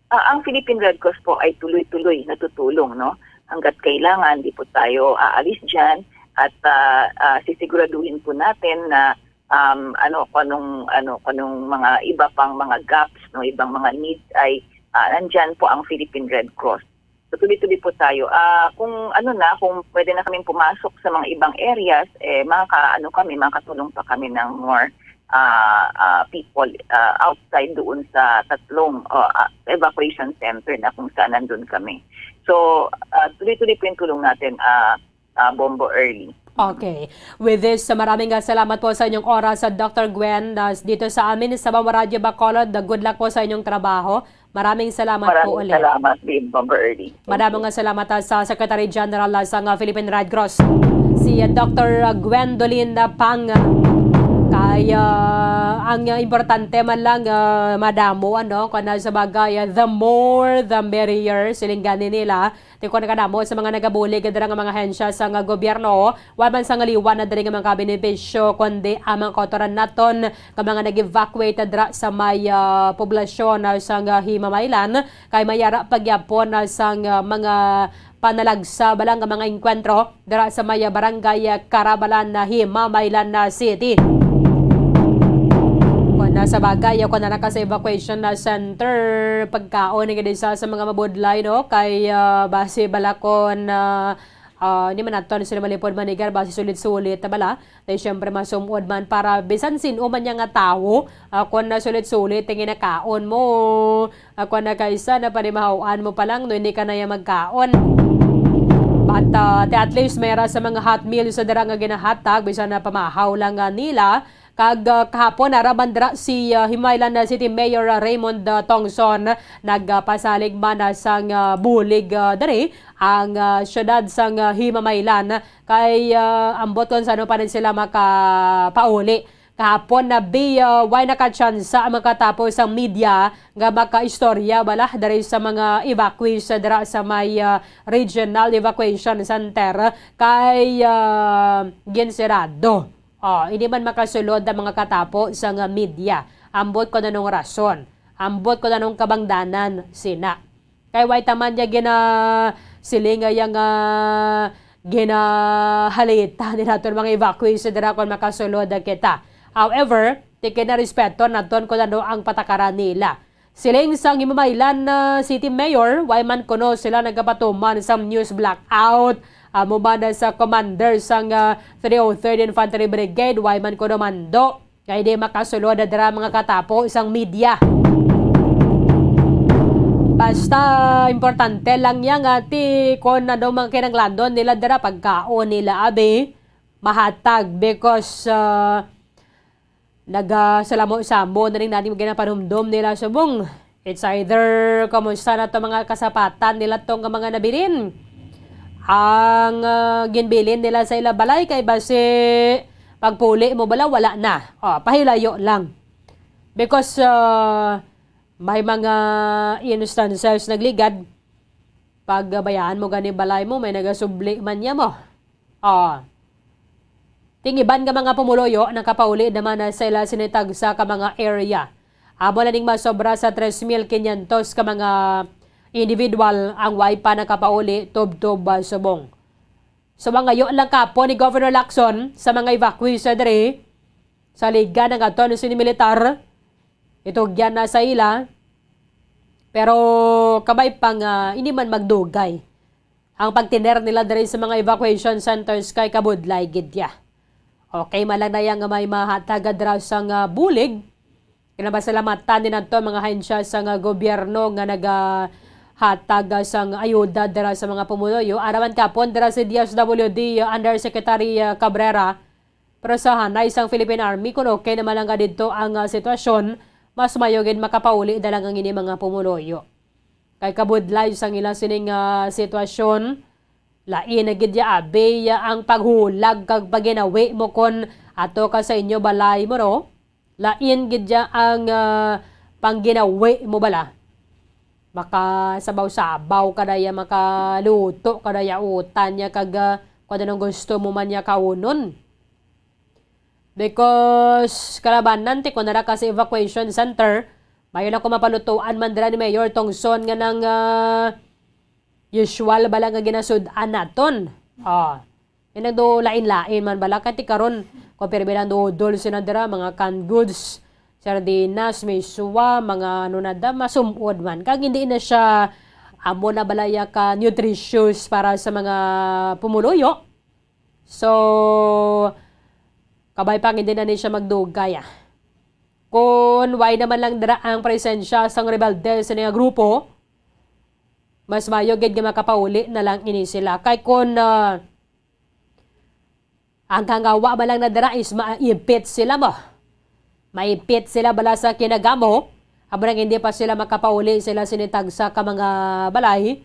Ah, ang Philippine Red Cross po ay tuloy-tuloy natutulong, no? Hangga't kailangan, di po tayo aalis diyan at, ah, ah, sisiguraduhin po natin na, um, ano, kung anong, ano, kung anong mga iba pang mga gaps, no, ibang mga needs ay, ah, nandyan po ang Philippine Red Cross. So, tuloy-tuloy po tayo. Ah, kung ano na, kung pwede na kaming pumasok sa mga ibang areas, eh, makaka-, ano kami, makakatulong pa kami ng more, ah, ah, people, ah, outside doon sa tatlong, ah, ah, evacuation center na kung saan nandun kami. So, ah, tuloy-tuloy po yung tulong natin, ah, ah, Bombo Early. Okay. With this, maraming, ah, salamat po sa inyong oras, ah, Doctor Gwen, ah, dito sa amin sa Bamba Radyo Bacolod. Ah, good luck po sa inyong trabaho. Maraming salamat po Maraming ulit. salamat din, Bombo Early. Thank Madamo you. nga salamat, ah, sa Secretary General, ah, sang, ah, Philippine Red Cross, si, ah, Doctor Gwendolyn, ah, Pang. Kay, ah, ang, ah, importante man lang, ah, madamo, ano, kung ano sa bagay, ah, the more, the merrier, siling gani nila. Ti kon kadamo sa mga nagabulig dira nga mga ahensya sang gobyerno, wala man sang liwan na diri nga mga benepisyo, kundi ang mga kautoran naton nga mga nag-evacuate dira sa may, ah, poblasyon, ah, sang, ah, Himamaylan, kay may ara pa gyapon, ah, sang, ah, mga panalagsa bala nga mga engkwentro dira sa may, ah, barangay, ah, Carabalan, ah, Himamaylan, ah, City. Kon, ah, sa bagay, ah, kon naa ka sa evacuation, ah, center, pagkaon nga isa sa mga mabudlay, no? Kay, ah, basi bala kon, ah, ah, di man naton sila malipod manigar, basi sulit-sulit na bala. Kay siyempre, masumod man para bisan sin-o man niya nga tawo, ah, kon nasulit-sulit ang ginakaon mo, ah, kon nakaisa na panimahaw-an mo pa lang, no, hindi ka na iya magkaon. But, ah, ti at least, may ra sa mga hot meals sa dira nga ginahatag, bisan na pamahaw lang nga nila. Kag, ah, kahapon, naraman dira si, ah, Himalaylan City Mayor, ah, Raymond, ah, Tongson, nagpasalig man, ah, sang, ah, bulig, ah, diri ang, ah, syudad sang, ah, Himamaylan. Kay, ah, ambot kon sa ano pa rin sila makapauli. Kahapon na bi, ah, way nakatsansa ang mga katapo sang media nga makaistorya bala diri sa mga evacuees dira sa may, ah, Regional Evacuation Center kay, ah, ginsirado. Oh, hindi man makasulod ang mga katapo sang media. Ambot kon anong rason. Ambot kon anong kabangdanan sina. Kay way taman niya gina-, Siling nga yang, ah, ginahalita ni naton mga evacuees dira kon makasulod kita. However, tikid na respeto naton kung ano ang patakaran nila. Siling sang Himamaylan, ah, City Mayor, way man kuno sila nagapatuman sang news blackout. Amo man sa commander sang, ah, three oh third Infantry Brigade, way man kuno mando nga hindi makasulod dira mga katapo sang media. Basta importante lang yan nga ti kon ano mga kinanglanon nila dira, pagkaon nila abi mahatag because, ah, nagasalamo-samo na rin natin ginapanumdom nila subong. It's either kumusta na to mga kasapatan nila tong mga nabilin. Ang, ah, ginbilin nila sa ila balay kay basi pagpuli mo bala, wala na. Oh, pahilayo lang. Because, ah, may mga instances nagligad, pag bayaan mo gani balay mo, may nagasubli man niya mo. Oh. Ting iban nga mga pumuluyo nakapauli naman na sa ila sini tagsa ka mga area. Amo na ning masobra sa tres mil quinientos ka mga individual ang way pa nakapauli tubtob, ah, subong. So, mangayo lang kapon ni Governor Lacson sa mga evacuees sa diri, sa liga ng aton sini militar, itugyan na sa ila, pero kabay pa nga hindi man magdugay ang pagtiner nila diri sa mga evacuation centers kay kabudlay gid ya. Okay man lang na yan nga may mahatag dira sang, ah, bulig. Kinapasalamatan din nato mga ahensya sang, ah, gobyerno nga nagahatag, ah, sang ayuda dira sa mga pumuluyo. Araman kapon dira si D S W D, ah, Undersecretary, ah, Cabrera, pero sa hanay sang Philippine Army, kung okay naman lang nga didto ang, ah, sitwasyon, mas mayo gid makapauli na lang ang ini mga pumuluyo. Kay kabudlay sang ila sining, ah, sitwasyon, lain na gid ya abi ya ang paghulag kag pagginawi mo kon ato ka sa inyo balay mo, no? Lain gid ya ang, ah, pangginawi mo bala. Makasabaw-sabaw ka daya, makaluto ka daya, utan ya kag, ah, kung anong gusto mo man ya kaunon. Because kalabanan ti kon nara ka sa evacuation center, mayo lang kung mapalutuan man dira ni Mayor Tongson nga nang, ah, usual bala nga ginasud-an naton. Oh. Yan ang do lain-lain man bala. Kay ti karon, kung pirmi lang noodles sila dira, mga canned goods, sardinas, miswa, mga ano na da, masumod man. Kag hindi na siya amo na bala ya ka nutritious para sa mga pumuluyo. So, kabay pa, hindi na ni siya magdugay, ah. Kung why naman lang dira ang presensya sang rebelde sa nga grupo, mas mayo gid nga makapauli na lang ini sila. Kay kung, ah, ang kangawa man lang na dira is maipit sila mo. Maipit sila bala sa kinagamo. Amo nang hindi pa sila makapauli sila sini tagsa ka mga balay.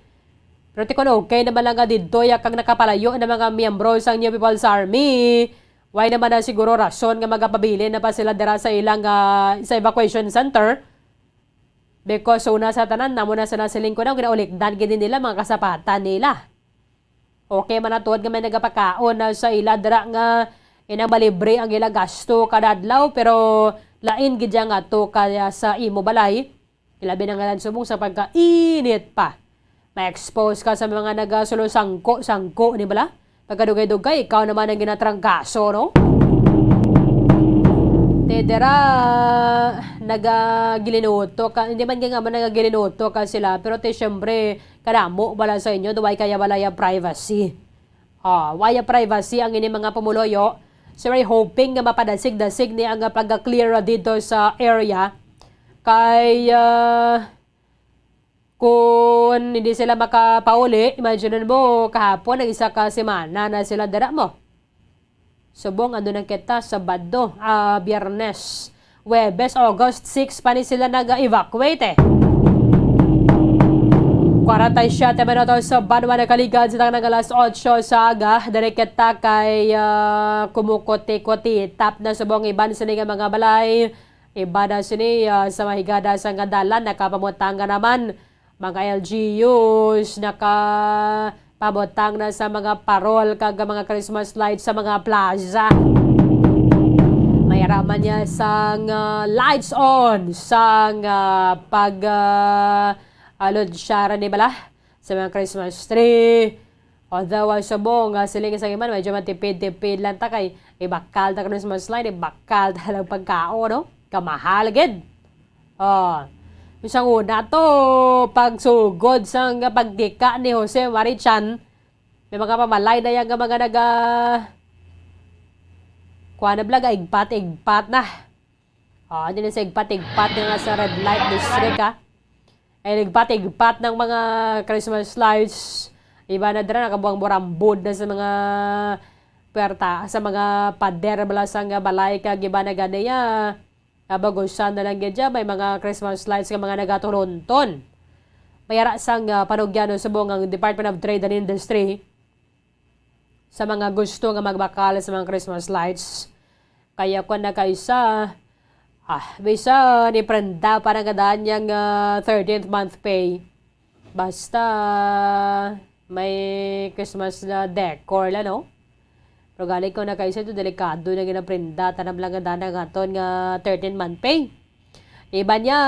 Pero ti kon okay naman lang nga didto ya kang nakapalayo na mga miyembro sang New People's Army. Why naman na siguro rason nga magapabilin na pa sila dira sa ilang, ah, sa evacuation center? Because una sa tanan, namo na sa nasiling ko na, ginaulikdan gid nila, mga kasapatan nila. Okay man na tuod nga may nagapakaon na sa ila dira nga inang malibre ang ila gasto kada adlaw, pero lain gid ya nga to kaya sa imo balay. Ilabi na nga lang subong sa pagkainit pa. Ma-expose ka sa mga nagasulo sangko-sangko, ni bala? Pagkadugay-dugay, ikaw naman ang ginatrangkaso, no? Te, dira, nagagilinuto ka, hindi man nga man nagagilinuto ka sila, pero te, syempre, kadamo bala sa inyo, duway kaya wala ya privacy. Ah, waya privacy ang ini mga pumuloyo. So, we're hoping nga mapadasig-dasig ni ang pagka-clear dito sa area. Kay, ah, kung hindi sila makapauli, imagine mo, kahapon, ang isa ka semana na sila dira mo. Subong, ano nang kita, Sabado, ah, Biyernes, Huwebes, August six pa ni sila nag-evacuate, eh. Kwarenta y siyete minutos sa banwa nakaligad sa tanang alas otso sa aga. Diri kita kay, ah, kumukuti-kuti. Tap na subong iban sini nga mga balay. Iba na sini, ah, sa mahigada sa nga dalan, nakapamutang nga naman. Mga L G Us, nakapabutang na sa mga parol kag mga Christmas lights sa mga plaza. May araman niya sang, ah, lights on, sang, ah, pag, ah, alunsya ni bala sa mga Christmas tree. Although, ah, subong, ah, siling sang iban, medyo matipid-tipid lang ta kay ibakal ta Christmas light, ibakal ta lang pagkaon, no? Kamahal gid. Oh. Sa una to, pagsugod sang pagdika ni Jose Marichan, may mga pamalay na yan nga mga naga-, kuha na bala, igpat-igpat na. Oh, hindi na sa igpat-igpat na nga sa red light district, ha? Ay, igpat-igpat ng mga Christmas lights. Iba na dira, nakabuang burambod na sa mga puwerta, sa mga pader bala sang balay, kag iba na gani, ah, nabagusan na lang gid dyan. May mga Christmas lights nga mga nagaturonton. May ara sang, ah, panugyan subong ang Department of Trade and Industry sa mga gusto nga magbakal sa mga Christmas lights. Kaya kung nakaisa, ah, bisa ni prenda pa na nga daan yang, ah, thirteenth month pay. Basta may Christmas na decor la, no? Pero gani kung nakaisa ito, delikado na ginaprenda. Tanam lang nga daan ang aton nga thirteenth month pay. Iba niya,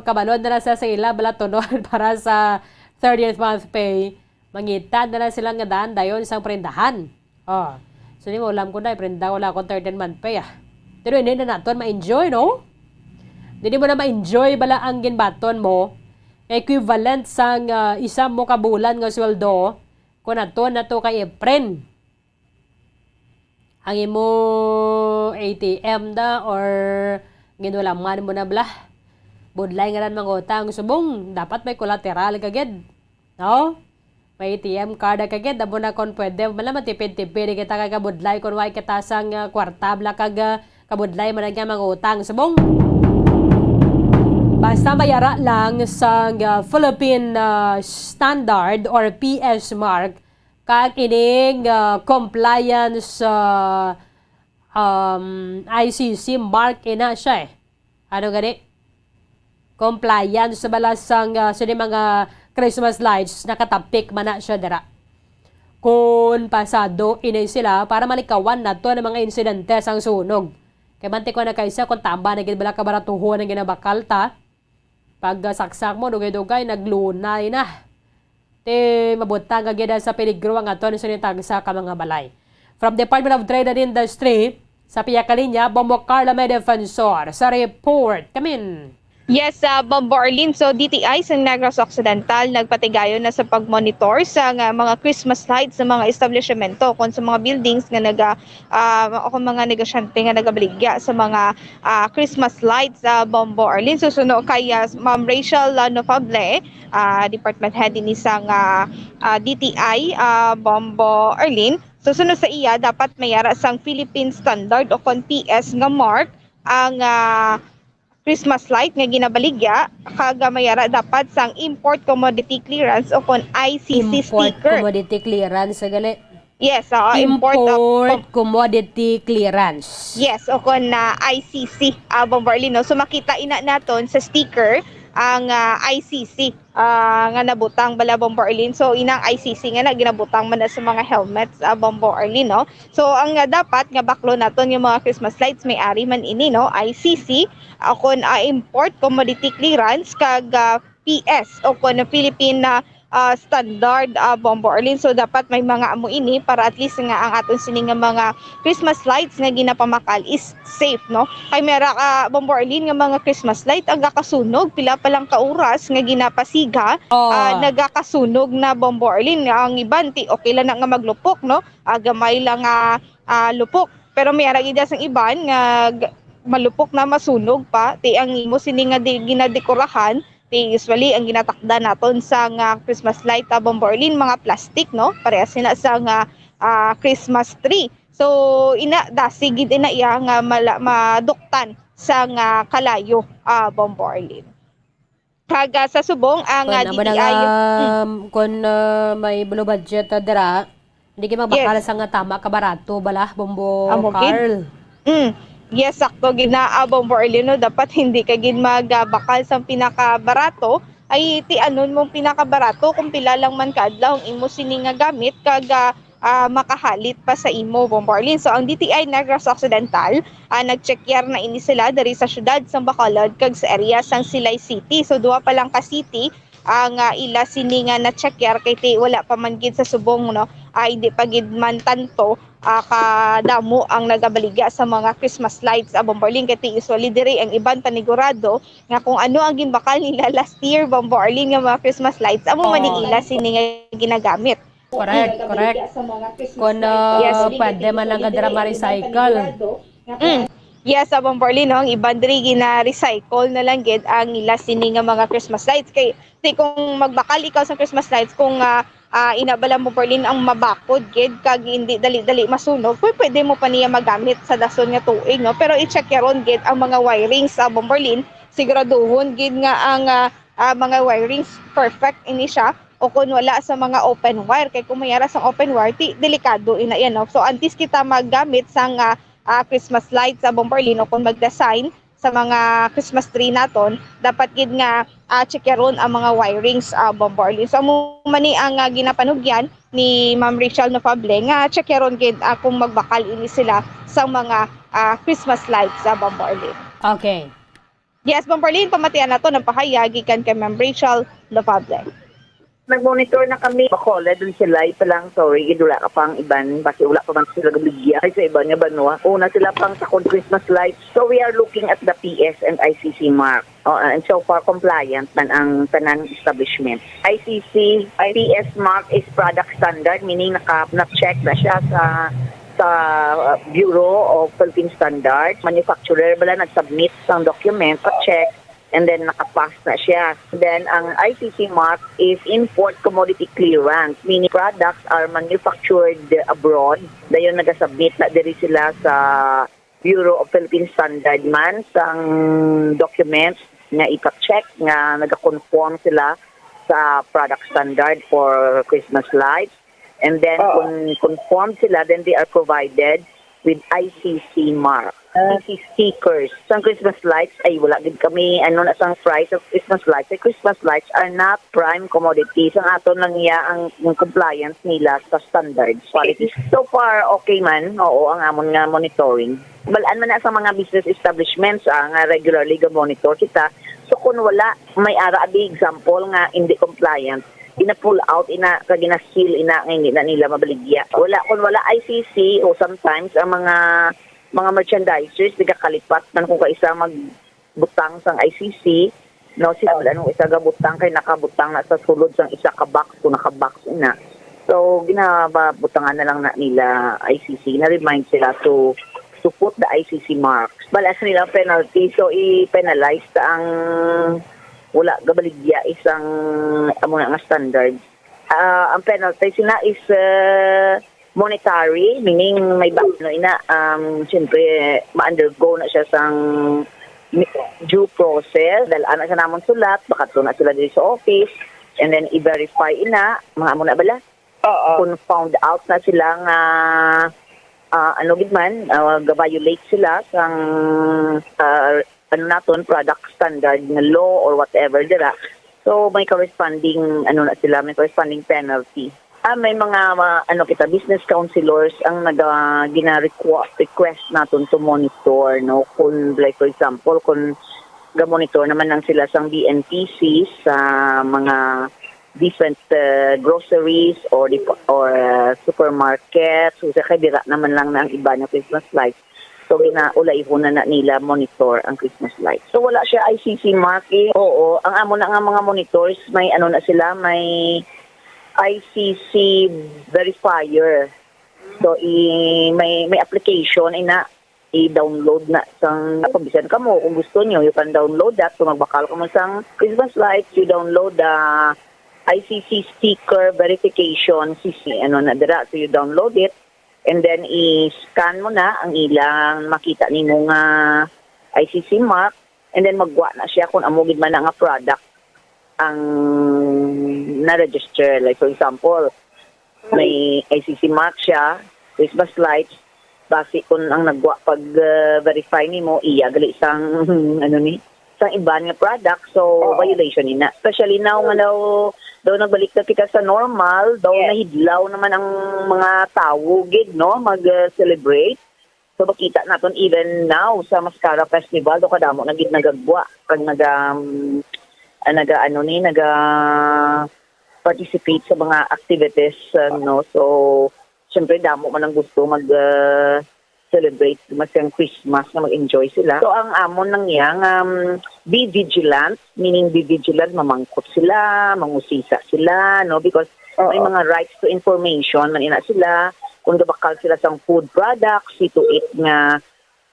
kabalon na lang sa, sa ila, bala tunon para sa thirteenth month pay. Mangita na lang sila nga daan dayon sang prendahan. Oh. So, di mo alam ko na, prenda wala akong thirteenth month pay, ah. Pero hindi na naton ma-enjoy, no? Hindi mo na ma-enjoy bala ang ginbaton mo. Equivalent sang, ah, isa mo ka bulan nga sweldo, kung aton na to kay Efren. Ang imo A T M da or ginulaman mo na bala. Budlay nga lang mangutang subong, dapat may collateral ka gid. No? May A T M card ka gid, amo na kon pwede, mala matipid-tipid kita kay kabudlay kon way kita sang, ah, kwarta bala kag, ah, kabudlay man nga mangutang subong. Basta mayara lang sang, ah, Philippine, ah, standard or P S mark, kag ining, ah, compliance, ah, um, I C C mark ina siya eh. Ano gani? Compliance sa bala sang, ah, sini mga Christmas lights, nakatapik man na siya dira. Kung pasado ini sila para malikawan nato ang mga insidente sang sunog. Kay manti ko na kaisa kung tama na gid bala kabaratuhon ang ginabakal ta. Pag, ah, saksak mo, dugay-dugay, naglunay na. Ti mabutang ka gid sa peligro ang aton sa nitagsa ka mga balay. From Department of Trade and Industry, sa pihak kalinya, Bombo Carla may defensor sa report. Kamin. Yes, ah, Bombo Arlene. So, D T I sa Negros Occidental nagpatigayon na sa pag-monitor sa nga mga Christmas lights sa mga establishmento kon sa mga buildings nga naga, ah, o kon mga negosyante nga nagabaligya sa mga, ah, Christmas lights, ah, Bombo Arlene. So, suno kay, ah, Ma'am Rachel, ah, Nofable, ah, department head ini sa nga, ah, D T I, ah, Bombo Arlene. So, suno sa iya, dapat may ara sang Philippine Standard o kon P S nga mark ang, ah, Christmas light nga ginabaligya, kag may ara dapat sang import commodity clearance o kon I C C Import sticker. Commodity clearance, gali. Yes, oo, import, uh, Import com- commodity clearance. Yes, o kon na I C C, ah, Bombo Arlene, no? So, makita ina naton sa sticker ang, ah, I C C, ah, nga nabutang bala, Bombo Arlene. So, inang I C C nga na ginabutang man na sa mga helmets, ah, Bombo Arlene, no? So, ang, ah, dapat nga baklo naton yung mga Christmas lights, may ari man ini, no? I C C, o kon, ah, import commodity clearance, kag, ah, P S o kon Philippine, ah, ah, standard, ah, Bombo Arlene. So, dapat may mga amo ini para at least nga ang aton sini nga mga Christmas lights nga ginapamakal is safe, no? Kay mera, ah, Bombo Arlene, nga mga Christmas light ang gakasunog, pila pa lang ka oras nga ginapasiga, Oh. ah, nagakasunog na, Bombo Arlene. Ang iban, ti, okay lang na nga maglupok, no? Ah, gamay lang nga, ah, lupok. Pero may ara gid sang iban nga g-, malupok na, masunog pa. Ti ang imo sini nga di, ginadekorahan, ti usually ang ginatakda naton sa nga Christmas light, ah, Bombo Arlene, mga plastic, no? Parehas sina sa nga, ah, Christmas tree. So, ina, dasi gid ina iya nga mala-, maduktan sa nga kalayo, ah, Bombo Arlene. Kag, ah, sa subong, ang, Kun ah, amo na D T I, nga, mm. um, kun, ah, may low budget, ah, dira, hindi kayo magbakal Yes. sa nga tama ka barato bala, Bombo Amo gid. Carl. Mm. Yes, sakto gid na, ah, Bombo Arlene, no? Dapat hindi ka gid mag, ah, bakal sa pinakabarato. Ay, ti anon mong pinakabarato kung pila lang man ka adlaw ang imo sini nga gamit kag, ah, ah, makahalit pa sa imo, Bombo Arlene. So, ang D T I Negros Occidental, ah, nag-check yar na ini sila diri sa siyudad sang Bacolod kag sa area sang Silay City. So, duha pa lang ka city ang, ah, ila sini nga na-checker kay ti wala pa man gid sa subong, no, ah, hindi pa gid man tanto, ah, kadamo ang nagabaligya sa mga Christmas lights, ah, Bombo Arlene, kay ti usually diri ang iban panigurado nga kung ano ang ginbakal nila last year, Bombo Arlene, nga mga Christmas lights, amo man ning Oo. ila sini nga ginagamit. Correct, correct. Kung, uh, Yes. pwede man lang gid dira ma-recycle. Mm. Yes, sa Bombo Arlene, no, ang iban diri gina-recycle na lang gid ang ila sini nga mga Christmas lights. Kay, ti kung magbakal ikaw sa Christmas lights, kung, ah, ah, ina bala, Bombo Arlene, ang mabakod gid kag hindi dali-dali masunog, pwe-, pwede mo pa niya magamit sa dason nga tuig, no? Pero i-check yaron gid ang mga wirings sa Bombo Arlene. Siguraduhon gid nga ang, ah, ah, mga wirings perfect ini siya, o kung wala sa mga open wire. Kay kung may ara sang open wire, ti delikado ina yan, no? So, antes kita maggamit sang, ah, ah, Christmas lights sa Bombo Arlene o kung mag-design sa mga Christmas tree naton, dapat gid nga, ah, check yaron ang mga wirings, ah, Bombo Arlene. So, amo man ni ang, ah, ginapanugyan ni Ma'am Rachel Nofable nga check yaron gid, ah, kung magbakal ini sila sa mga, ah, Christmas lights sa Bombo Arlene. Okay. Yes, Bombo Arlene, pamatian nato ang pahayag gikan kay Ma'am Rachel Nofable. Nag-monitor na kami. Bacolod, Silay pa lang, sorry, gid wala ka pang iban, basi wala pa man sila gabligya. Ay, sa iban nga banwa, una sila pang sakon Christmas lights. So, we are looking at the P S and I C C mark. Oh, and so far, compliant man ang tanan establishment. I C C, I P S mark is product standard, meaning naka, na-check na siya sa, sa, uh, Bureau of Philippine Standards. Manufacturer bala nag-submit sang document, pa-check, and then nakapass na siya. Then, ang I C C mark is import commodity clearance, meaning products are manufactured abroad, dayon nagasubmit na diri sila sa Bureau of Philippine Standard man sang documents nga ipa-check nga nagakonform sila sa product standard for Christmas lights. And then, Oo. kung conform sila, then they are provided with I C C mark, Ah. I C C stickers. Sang Christmas lights, ay wala gid kami, ano na sang price of Christmas lights. Ay, Christmas lights are not prime commodities. Ang aton lang iya ang, ang compliance nila sa standards, quality. So far, okay man. Oo, ang amon nga monitoring. Balaan man na sa mga business establishments, ah, nga regularly ga-monitor kita. So, kung wala, may ara abi example nga hindi compliant, gina-pull out ina, kag gina-seal ina nga hindi na nila mabaligya. Wala, kung wala I C C, o sometimes ang mga, mga merchandisers, nagakalipat man kung kaisa magbutang sang I C C, no, sila wala nung isa gabutang kay nakabutang na sa sulod sang isa ka box, kung naka-box ina. So, ginababutangan na lang na nila I C C, na-remind sila to, to put the I C C marks. Bala sa nila penalty, so i-penalize ta ang wala gabaligya isang amo na nga standard. Ah, ang penalty sina is, ah, monetary, meaning may ba-, ano ina, um, siyempre, ma-undergo na siya sang mi-, due process. Dal-an na siya namon sulat, baka to na sila diri sa office, and then i-verify ina, mga amo na bala. Oo. Kung found out na sila nga, ah, ano gid man, ah, ga-violate sila sang, ah, ano naton, product standard nga law or whatever dira. So, may corresponding, ano na sila, may corresponding penalty. Ah, may mga, ah, ano kita, business counselors ang naga-, gina-requ-, request naton to monitor, no? Kung, like, for example, kung ga-monitor naman lang sila sang B N P C sa mga different, uh, groceries or dep-, or, uh, supermarkets, usa kay dira naman lang na ang iba nga Christmas lights. So, ginaulayhon na, na nila monitor ang Christmas lights. So, wala siya I C C mark, eh. Oo, ang amo na nga mga monitors, may ano na sila, may I C C verifier. So, i-, may, may application, ina, i-download na sang, kung bisan kamo, kung gusto nyo, you can download that. Kung magbakal kamo sang Christmas lights, you download the I C C sticker verification, C C, ano na dira. So, you download it, and then i-scan mo na ang ilang makita nimo nga I C C mark, and then magwa na siya kung amo gid man na nga product ang na-register. Like, for example, may I C C mark siya, Christmas lights, basi kung ang nagwa pag, uh, verify nimo, iya gali sang, ano ni, sang iban nga product, so Oo. violation ni na. Especially now nga daw, daw nagbalik na kita sa normal, daw Yes. nahidlaw naman ang mga tawo gid, no, mag, uh, celebrate. So, makita naton even now sa Mascara Festival, daw kadamo na gid nagagwa, kag naga, um, ah, naga-, ano ni, naga-participate sa mga activities, ah, no? So, syempre, damo man ang gusto mag, ah, celebrate mas ang Christmas, na mag-enjoy sila. So, ang amon lang yang, um, be vigilant, meaning be vigilant, mamangkot sila, mangusisa sila, no? Because may Oo. mga rights to information man ina sila, kung gabakal sila sang food products, see to it nga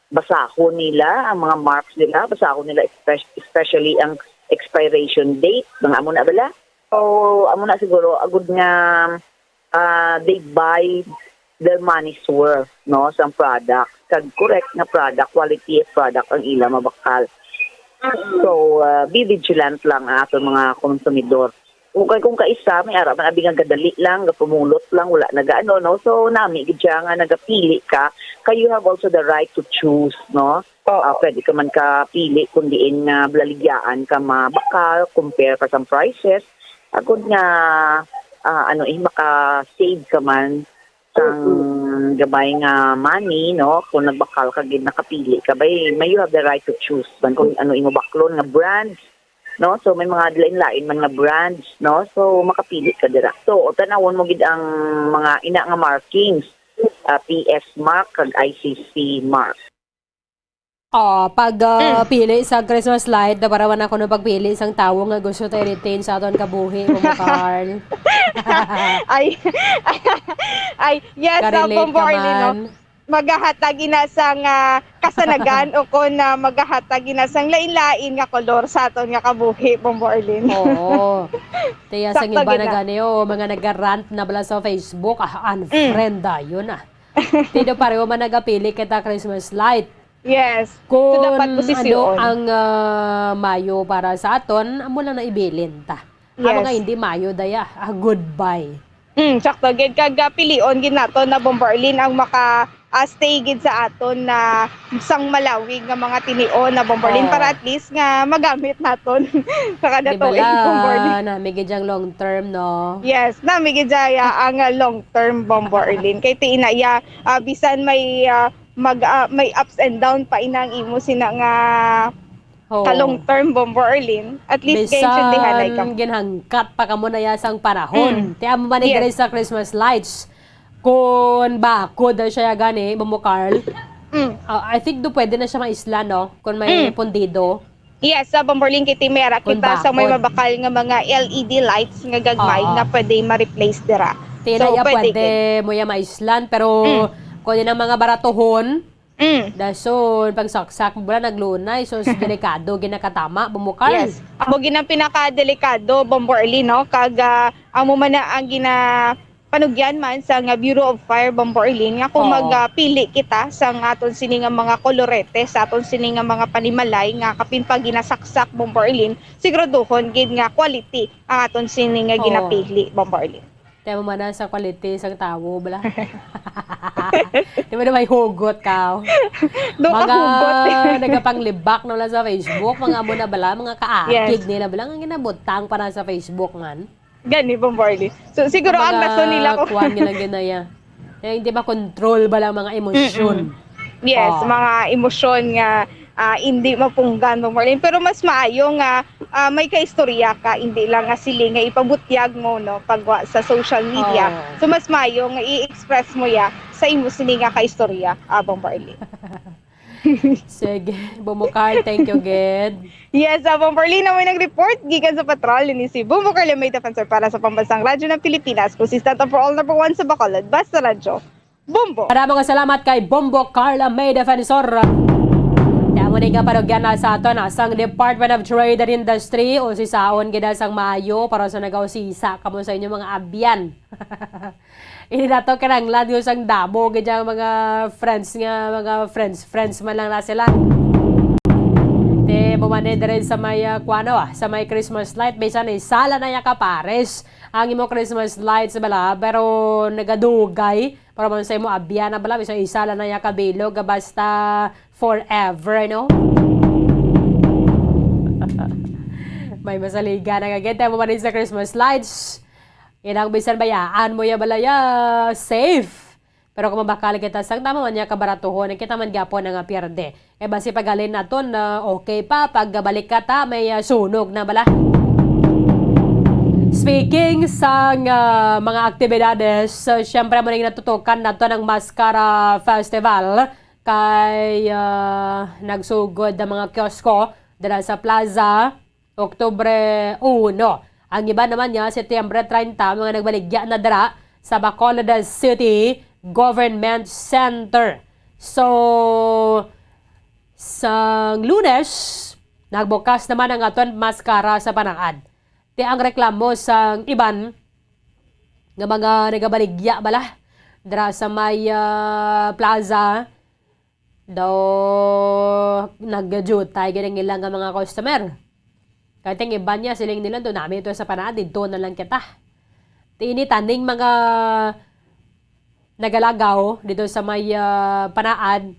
basahon nila ang mga marks nila, basahon nila espe-, especially ang expiration date, mga amo na bala. So, amo na siguro, agud nga, ah, they buy their money's worth, no, sa product. Kag correct nga product, quality of product ang ila mabakal. Mm-mm. So, ah, be vigilant lang ang aton mga konsumidor. Kung kay, kung kaisa, may ara man abi nga gadali lang, gapumulot lang, wala nagaano, no? So, nami gid siya nga nagapili ka, kay you have also the right to choose, no? Oo. Ah, pwede ka man kapili kung diin nga balaligyaan ka mabakal, compare ka sa prices, agud nga, ah, ano, eh, maka-save ka man sang Mm-mm. gamay nga money, no? Kung nagbakal ka gid, nakapili ka, bay, may you have the right to choose man kung ano imo baklon nga brands, no? So, may mga lain-lain man nga brands, no? So, makapili ka dira. So, tanawon mo gid ang mga ina nga markings, ah, P S mark kag I C C mark. Oh, pag, ah, Mm. pili sa Christmas light, na para man ako no pagpili sang tawo nga gusto ta i-retain sa aton kabuhi, Mama Carl. Ay, ay, yes, ah, Ka-relate Bombo ka Arlene, no? man. Magahatag ina sang, ah, kasanagan o kon, ah, magahatag ina sang lain-lain nga kolor sa aton nga kabuhi, Bombo Arlene. Oo. Tiya sang Sakto iba gid na na. gani, oo, mga naga-rant na bala sa Facebook, ah, Mm. unfriend dayon, ah. Tido pareho man nagapili kita Christmas light. Yes. So, dapat Kung ano posisyon. ang, ah, mayo para sa aton, amo lang na ibilin ta. Amo Yes. nga hindi mayo daya, ah, goodbye. Mm, sakto gid. Kag, ah, pilion gid naton na Bombo Arlene ang maka, ah, stay gid sa aton na sang malawig nga mga tinion na Bombo Arlene Oo. para at least nga magamit naton sa kada Di tuig, bala, Bombo Arlene. nami gid yang long term, no? Yes, nami gid ya ang, ah, long term, Bombo Arlene. Kay ti ina ya, ah, bisan may, ah, mag, ah, may ups and down pa ina ang imo sina nga Oo. ka long term, Bombo Arlene, at least kay intindihanay ka. Bisan ginhangkat pa kamo na ya sang panahon. Mm. Ti amo man ni Yes. diri sa Christmas lights. Kun bakod na siya gani, Bombo Carl, Mm. ah, I think do pwede na siya maisla, no? Kung may Mm. pundido. Yes, sa Bombo Arlene, kay ti may ara Kung kita sa may bakod. mabakal nga mga L E D lights nga gagmay Oo. nga pwede ma-replace dira. Ti So, na ya pwede pwede gid. mo ya maislan, pero Mm. kung yun ang mga baratuhon, Mm. dason, pagsaksak mo, wala naglunay. So, s-, delikado, ginakatama, Bombo Carl. Yes. Amo gid ang pinakadelikado, Bombo Arlene, no? Kag, ah, amo man na ang gina-, panugyan man sa nga Bureau of Fire, Bombo Arlene, nga kung Oo. mag, ah, pili kita sa nga aton sini nga mga kolorete, sa aton sini nga mga panimalay nga kapin pa ginasaksak, Bombo Arlene, siguraduhon gid nga quality ang aton sini nga Oo. ginapili, Bombo Arlene. Kaya mo man na sa quality sang tawo, bala. Di ba na may hugot ka? Doon ka Mga hugot. nagapanglibak na lang sa Facebook, mga amo na bala, mga kaakig Yes. nila bala, ang ginabutang para sa Facebook man. Gani, Bombo Arlene. So, siguro ang Mga rason nila kung kuwan nga lang ginaya. Kaya hindi makontrol bala ang mga emosyon. Mm-mm. Yes, Oh. mga emosyon nga, ah, hindi mapunggan, Bombo Arlene. Pero mas maayo nga, ah, may kaistorya ka, hindi lang nga sili nga ipabutyag mo, no, pagwa sa social media. Oh. So, mas maayo nga i-express mo ya sa imo sini nga kaistorya, ah, Bombo Arlene. Sige, Bombo Carl, thank you, gid. Yes, ah, Bombo Arlene, may nag-report gikan sa patrol ni si Bombo Carl, may defensor para sa Pambansang Radyo ng Pilipinas, consistent for all, number one sa Bacolod, Basta Radyo, Bombo. Maraming salamat kay Bombo Carl, may defensor. Kaya mo na nga panugyan na sa aton, ah, sang Department of Trade and Industry, usisaon gid sang maayo para sa nagausisa kamo sa inyong mga abyan. Hindi na to kinahanglan yung sang damo, gid yung mga friends nga, mga friends, friends man lang na sila. Te, mo man eh, diri sa may, ah, kuwano, ah, sa may Christmas light, bisan eh, sala na ya ka pares ang imo Christmas lights, bala, pero nagadugay, para man sa imo abyan na, bala, bisan eh, sala na ya ka bilog, basta forever, no? May masaliga na kagid, tayo mo man sa Christmas lights. Inang bisan bayaan mo ya balaya, safe. Pero kung mabakal kita sang tama man niya kabaratuhon, kita man gyapon ang pierde. Kay basi paghalin naton na okay pa, pagbalik ka ta, may, ah, sunog na bala. Speaking sa nga mga aktibidades, so, syempre mo ning natutukan nato ng Mascara Festival kay ah, nagsugod ang mga kiosko dira sa plaza, Oktubre uno. Ang iba naman niya, Setyembre treinta, mga nagbaligya na dira sa Bacolod City Government Center. So, sa Lunes, nagbukas naman ang aton Mascara sa Panaad. Ti ang reklamo sang iban nga mga nagabaligya bala dira sa may ah, plaza, daw nagajutay gid ang ilang nga mga customer. Kay ting iban niya, siling nila, "Do nami to sa Panaad, didto na lang kita." Ti ini taning mga nagalagaw dito sa may ah, Panaad,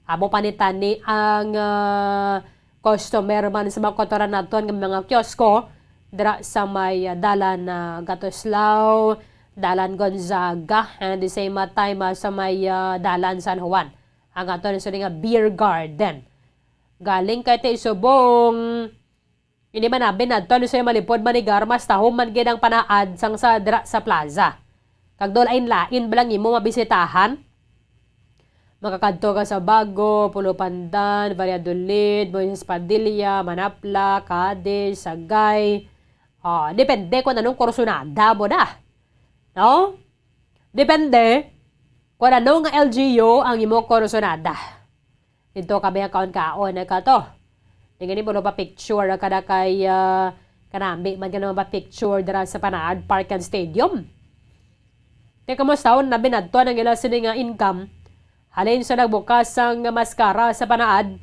amo pa ni tani ang ah, customer man sa mga kotoran naton nga mga kiosko dira sa may ah, dalan na Gatuslao, dalan Gonzaga, and the same ah, time ah, sa may ah, dalan San Juan. Ang aton sini nga beer garden. Galing kay ti subong, hindi man abi nadto ano sa malipod manigar, mas tahom man gid ang Panaad sang sa dira sa plaza. Kag do lain-lain ba lang imo mabisitahan? Makakadto ka sa Bago, Pulo Pandan, Valladolid, Moises Padilla, Manapla, Cadiz, Sagay. Oh, depende kung anong kursunada mo na. No? Depende kung ano nga L G U ang imo kursunada. Dito kami ang kaon-kaon na ka to. Di gani mo pa picture ka na kay ah, kanami man ka naman pa picture dira sa Panaad Park and Stadium. Te, kamusta? Nabi nadto ang ila sini nga income. Halin sa nagbukas sang mascara sa Panaad.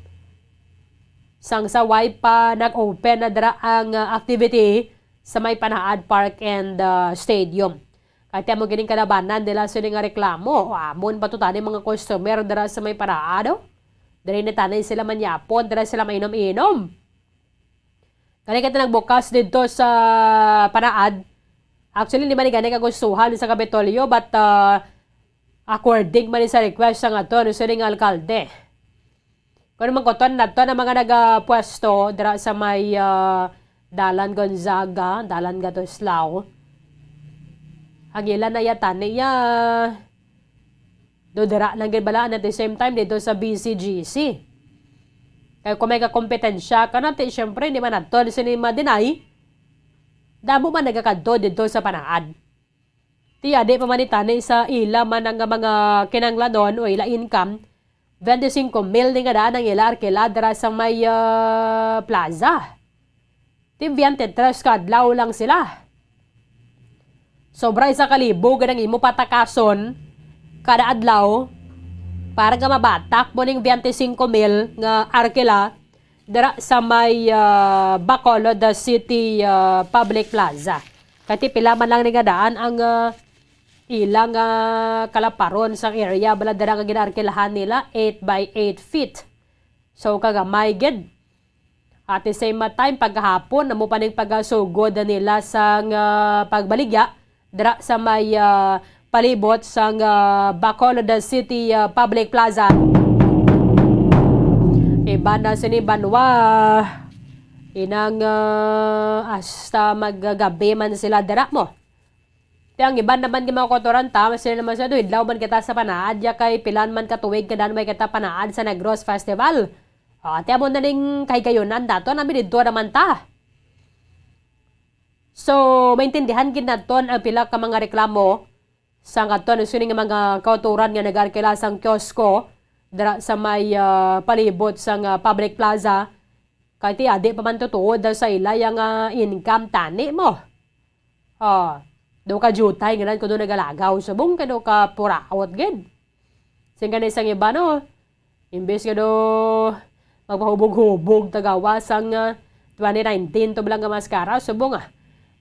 Sang sa way pa nag-open na dira ang ah, activity sa may Panaad Park and ah, Stadium. Kay ti amo gining kalabanan nila sini nga reklamo. O amon pa to tani mga customer dira sa may Panaad, oh. Diri na tani sila manyapon, dira sila mainom-inom. Gani kay nagbukas didto sa Panaad. Actually, di man ni gani kagustuhan sa Kapitolyo, but ah, according man ni sa request sa aton sini nga alkalde. Kung man kuton nato ang mga nagapwesto dira sa may ah, Dalan Gonzaga, Dalan Gatuslao. Ang ila na yata niya do dira lang gid bala, and at the same time dito sa B C G C. Kay kung may kakompetensya ka na, ti, syempre, di man nato sini ma-deny. Damo man nagakadto dito sa Panaad. Ti, adi pa man ni tani sa ila man ang mga kinanglanon o ila income, twenty-five mil ni nga daan ang ila arkila dira sa may ah, plaza. Ti, twenty-three ka adlaw lang sila. Sobra isa ka libo gid ang imo patakason kada adlaw para nga mabatak mo ning twenty-five mil nga arkila dira sa may ah, Bacolod City ah, Public Plaza. Kay ti pila man lang ni nga daan ang ah, ilang ah, kalaparon sang area bala dira nga ginaarkilahan nila, eight by eight feet. So kagamay gid. At the same time, pagkahapon, amo pa ning pagasugod nila sang ah, pagbaligya dira sa may ah, palibot sang ah, Bacolod City ah, Public Plaza. Iban na sini banwa. Inang ah, hasta maggabi man sila dira mo. Ti ang iban naman nga mga kautoran ta, mas sila naman sa, "Do, idlaw man kita sa panaad, ya kay pilan man ka tuig nga danway kita panaad sa Negros Festival." O, ti amo na ning kahigayunan dato, nami didto naman ta. So, maintindihan gid naton ang pila ka mga reklamo sa ngadto sini nga mga kautoran nga nag-arkila sang kiosko dira sa may ah, palibot sang ah, public plaza. Kay ti adi pa man tutuod daw sa ila yang ah, income tani mo. Ah, do ka jutay nga lang kuno nagalagaw subong kay do ka puraot gid. Sing gani sang iba, no? Imbes nga do magpahubog-hubog ta gawas sang ah, twenty nineteen to lang nga maskara, subong ah.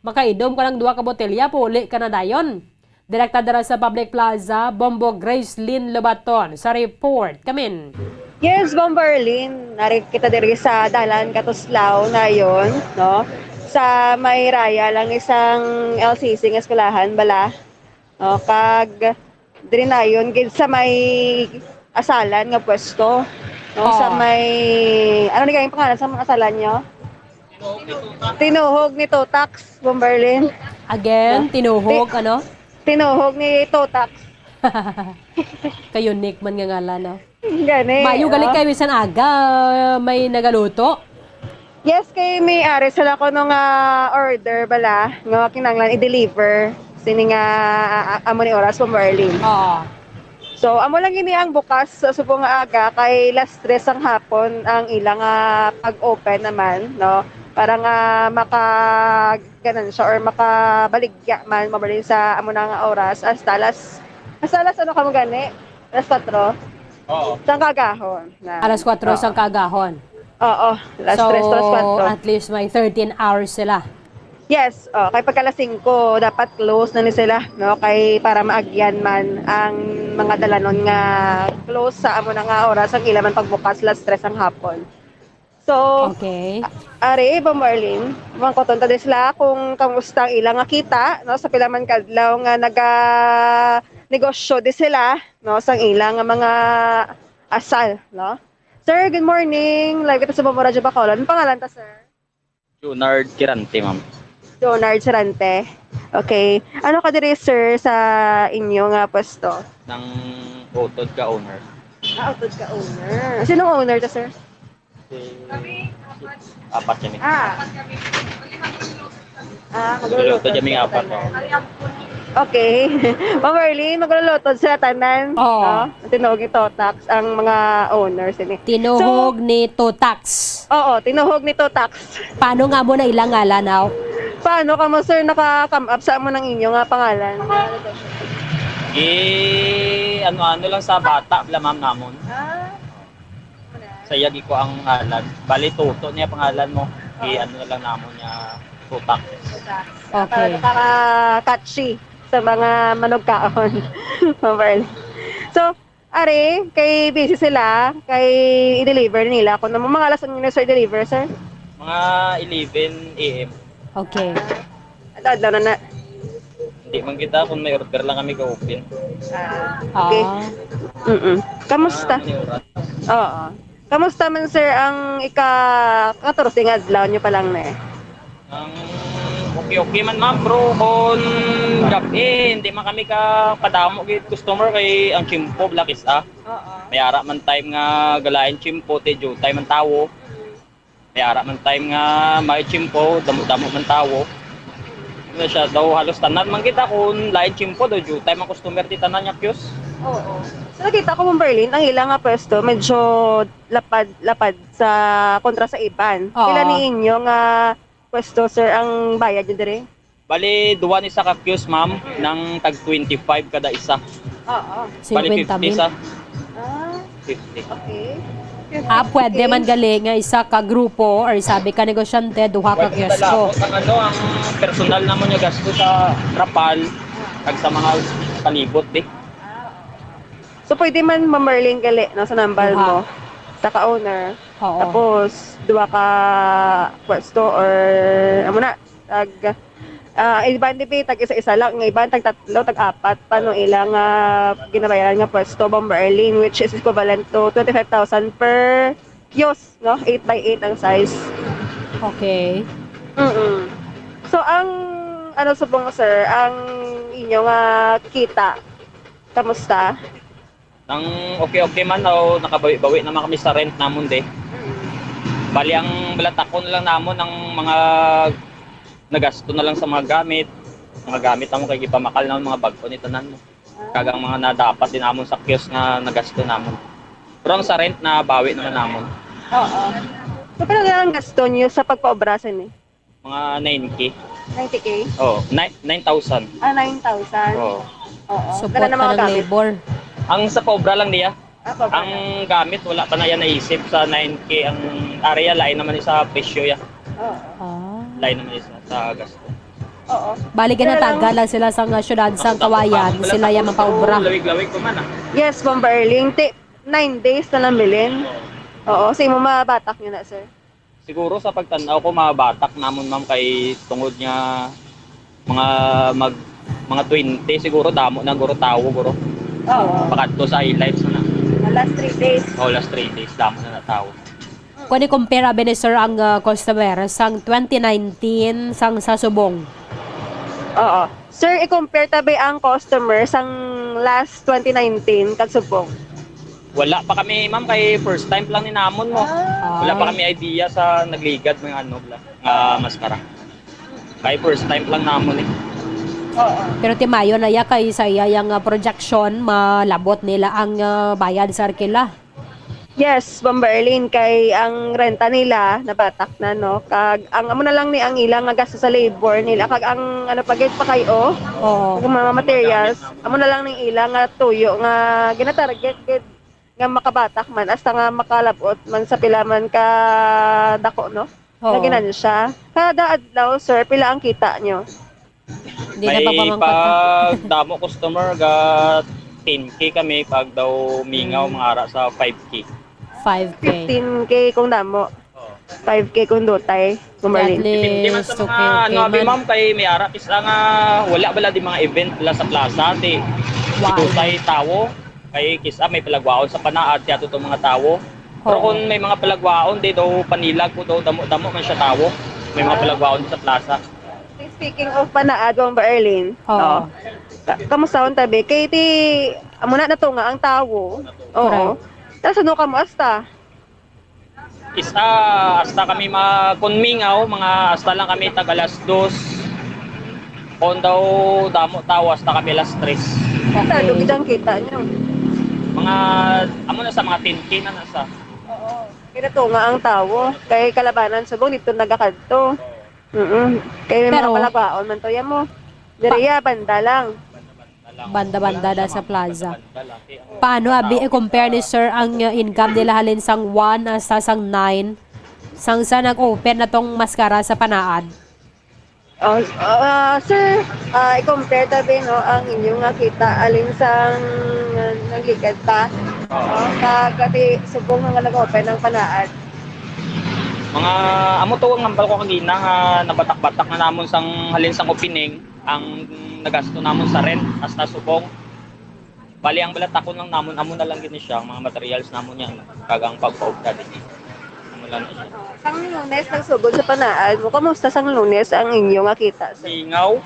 Makainom ka lang duha ka botelya, puli ka na dayon. Direkta dira sa Public Plaza, Bombo Grace Lynn Lobaton sa report. Kamin. Yes, Bombo Arlene, nari kita diri sa Dalan Katuslao nayon, no? Sa may raya lang isang L C C nga eskwelahan bala. No, kag diri nayon gid sa may asalan nga pwesto, no? Sa Oh. may, ano ni kayong pangalan sa mga asalan nyo? Tinuhog ni Totax, Bomberlin. Again, tinuhog, ano? Tinuhog ni Totax. Ka-unique man nga ngalan, no? Gani. Mayo gali Oh. Kay bisan aga may nagaluto. Yes, kay may ari sila ko nung ah, order bala nga kinahanglan i-deliver sini nga ah, amo ni oras, Bomberlin. Oo. So, amo lang ini ang bukas sa subong nga aga kay last tres ang hapon ang ilang ah, pag-open naman, no? Para nga maka ganansya or makabaligya man, Bomberlin, sa amo na nga oras hasta alas hasta alas ano ka mo gani? Alas kwatro? Oo. Sang kagahon. Na. Alas kwatro sang kagahon. Oo, alas So, tres, alas kwatro. At least may thirteen hours sila. Yes, oh, kay pagka alas singko, dapat close na ni sila, no? Kay para maagyan man ang mga dalanon nga close sa amo na nga oras ang ila man pagbukas alas tres ang hapon. So, Okay. Ari, Bomberlin, mangkuton ta di sila kung kamusta ang ila nga kita, no? Sa pila man ka adlaw nga naga negosyo di sila, no? Sang ila nga mga asal, no? Sir, good morning. Live kita sa Bombo Radyo Bacolod. Ang pangalan ta, sir? Junard Kirante, ma'am. Leonard Sarante. Okay. Ano ka diri, sir, sa inyo nga pwesto? Nang utod ka owner. Ah, utod ka owner. Sinong owner ta, sir? Si, apat kami. Ah. Ah, Magluluto kami nga apat, oh. Okay. Ma'am Marlene, magluluto sila tanan. Oo. No? Tinuog ni Totax ang mga owners ini. Tinuhog ni Totax. Oo, tinuhog ni Totax. Paano nga mo na ilang ngalan, aw? Paano ka mo, sir, naka-come up sa amo ng inyo nga pangalan? Gi, ano-ano lang sa bata, bla ma'am namon. Ah, Sa iya, gi ko ang ngalan. Bali, Toto niya pangalan mo. Gi, ano na lang namon niya, Totax. Para Okay. nakaka-catchy sa mga manugkaon. Ma'am Marlene. So, Ari, kay busy sila, kay i-deliver nila. Kung ano mga alas, ano nyo, sir, deliver, sir? Mga eleven A M. Okay. Adlaw-adlaw na na. Hindi man kita, kung may order lang kami ka-open. Ah, okay. Ah. Mm-mm. Kamusta? Ah, may oras. Oo. Kamusta man, sir, ang ika-katorse nga adlaw nyo pa lang na eh? Ang okay-okay man, ma'am, bro, kung gabi, hindi man kami ka padamo gid customer kay ang tiyempo, blakis, ah. Oo. May ara man time nga galain tiyempo, ti due time ang tawo. May ara man time nga may tiyempo, damo-damo man tawo. Ano siya, daw halos tanan man kita kung lain tiyempo, daw due time ang customer ti tanan nga kiosk. Oo. So, nakita ko, Ma'am Berlin, ang ila nga pwesto, medyo lapad-lapad sa kontra sa iban. Oo. Pila ni inyo nga pwesto, sir, ang bayad nyo diri? Bali, duwa ni sa ka kiosk, ma'am, nang tag twenty-five kada isa. Oo. Bali, Singkwenta fifty mil. sa Ah, fifty. okay. Ah, pwede man gali nga isa ka grupo or sabi ka negosyante, duha ka Pwede kiosko. Ang ano, ang personal namon nga gasto sa trapal, kag sa mga palibot, di. So, pwede man, Ma'am Marlene, gali, no, sa nambal Duha. mo, sa ka-owner. Oo. Tapos, duha ka pwesto or, amo na, tag, ah, iban di ba, tag isa-isa lang, ang iban tag tatlo, tag apat pa, no, ilang ah, ginabayaran nga pwesto, Ma'am Marlene, which is equivalent to twenty-five thousand per kiosk, no? Eight by eight ang size. Okay. Mm. So, ang, ano, subong, sir, ang inyo nga kita, kamusta? Nang okay-okay man, o nakabawi-bawi naman kami sa rent namon, di. Bali, ang balatakon lang namon ang mga nagasto na lang sa mga gamit. Mga gamit namon kay gipamakal namon mga bag-o ni tanan mo. Kag ang mga nadapat din namon sa kiosk nga nagasto namon. Pero ang sa rent, nabawi naman namon. Oo. So, pero ang gasto niyo sa pagpaobra sa ni? Mga nine K. Ninety K? Oh, nine, nine thousand. Ah, nine thousand. Oh. Oo. Support Dala na pa mga ng gamit. labor. Ang sa paobra lang niya, Ah, paobra ang lang. Gamit, wala pa na yan naisip sa nine K. Ang area, lain naman sa presyo ya. Oo. Ah. Lain naman sa, sa gasto. Oo. Bali, Pero ginataga lang- lang sila sa nga syudad sa Kawayan. Sila yung mapaobra. Lawig-lawig ko man, ah. Yes, Ma'am Berlene. Ti- nine days na lang bilin. Oo, sa imo mabatak nyo na, sir. Siguro sa pagtanaw ko, mabatak namon, ma'am, kay tungod nga mga mag mga twenty siguro, damo na guro tawo guro. Oo. Pakadto sa highlights na. Last three days. Oh, last three days, damo na na tawo. Kung i-compare, abi ni sir, ang, ah, customer sang twenty nineteen sang sa subong. Oo. Sir, i-compare ta bi ang customer sang last twenty nineteen kag subong. Wala pa kami, ma'am, kay first time lang ni namon mo. Ah. Wala pa kami idea sa nagligad nga ano bla, nga maskara. Kay first time lang namon eh. Oo. Pero timayo na ya kay sa iya yang, ah, projection, malabot nila ang, ah, bayad sa arkila. Yes, Bomba Erlene, kay ang renta nila nabatak na, no? Kag ang amo na lang ni ang ila nga gasto sa labor nila, kag ang ano pa gid pa kay o, Oo. kag mga materials, amo na lang ni ila nga tuyo nga ginatarget gid nga makabatak man hasta nga makalabot man sa pila man ka dako, no? Nga Oo. ginansya. Kada adlaw, sir, pila ang kita nyo? Di na May pagpamangkot. Pag damo customer ga ten K kami, pag daw mingaw mga ara sa five K. Five K. Fifteen K kung damo. Five K kung dutay. Kung At Merlin. Depende man least, sa two K, mga ano, okay abi man. Ma'am, kay may ara kis nga wala bala di mga event bala sa plaza, di Wow. tutay tawo. Kay kis-a may palagwaon sa panaad, tiyato to mga tawo. Pero Oo. kung may mga palagwaon, di daw panilag ko daw, damo-damo man siya tawo. May mga palagwaon sa plaza. Speaking of panaad, Bomba Erlin. Oo. Ka- kamusta ang tabi? Kay ti, amo na natunga ang tawo. Oo. Correct. Tapos ano ka mo asta? Isa, hasta kami ma kung mingaw, mga hasta lang kami tag alas dos. Kung daw damo tawo, hasta kami alas tres. Okay. Talo gid ang kita nyo. Mga, amo na sa mga ten K na nasa. Oo. Kaya natunga ang tawo. Kay kalabanan subong dito nagakadto. Mm. Kay may Pero- mga palagwaon man to, yan mo. Diriya, banda lang. Banda-banda na sa plaza. Banda-banda lang. Kaya ang Paano, abi, i-compare ni sir ang, uh, income nila halin sang one hasta sang nine? Sang sa nag-open na tong maskara sa panaad? Oh, ah, sir, ah, i-compare tabi, no, ang inyo nga kita alin sang uh, nagligad pa. Oh, kag ati subong nga nag-open ang panaad. Mga amo to ang hambal ko kanina nga nabatak-batak na namon sang halin sang opening ang nagasto namon sa rent hasta subong. Bali ang balatakon lang namon amo na lang gid ni siya, ang mga materials namon yan kag ang pagpaugda din. Amo lang na siya. Sang Lunes nagsugod sa panaad mo, kamusta sang Lunes ang inyo nga kita, sir? Mingaw,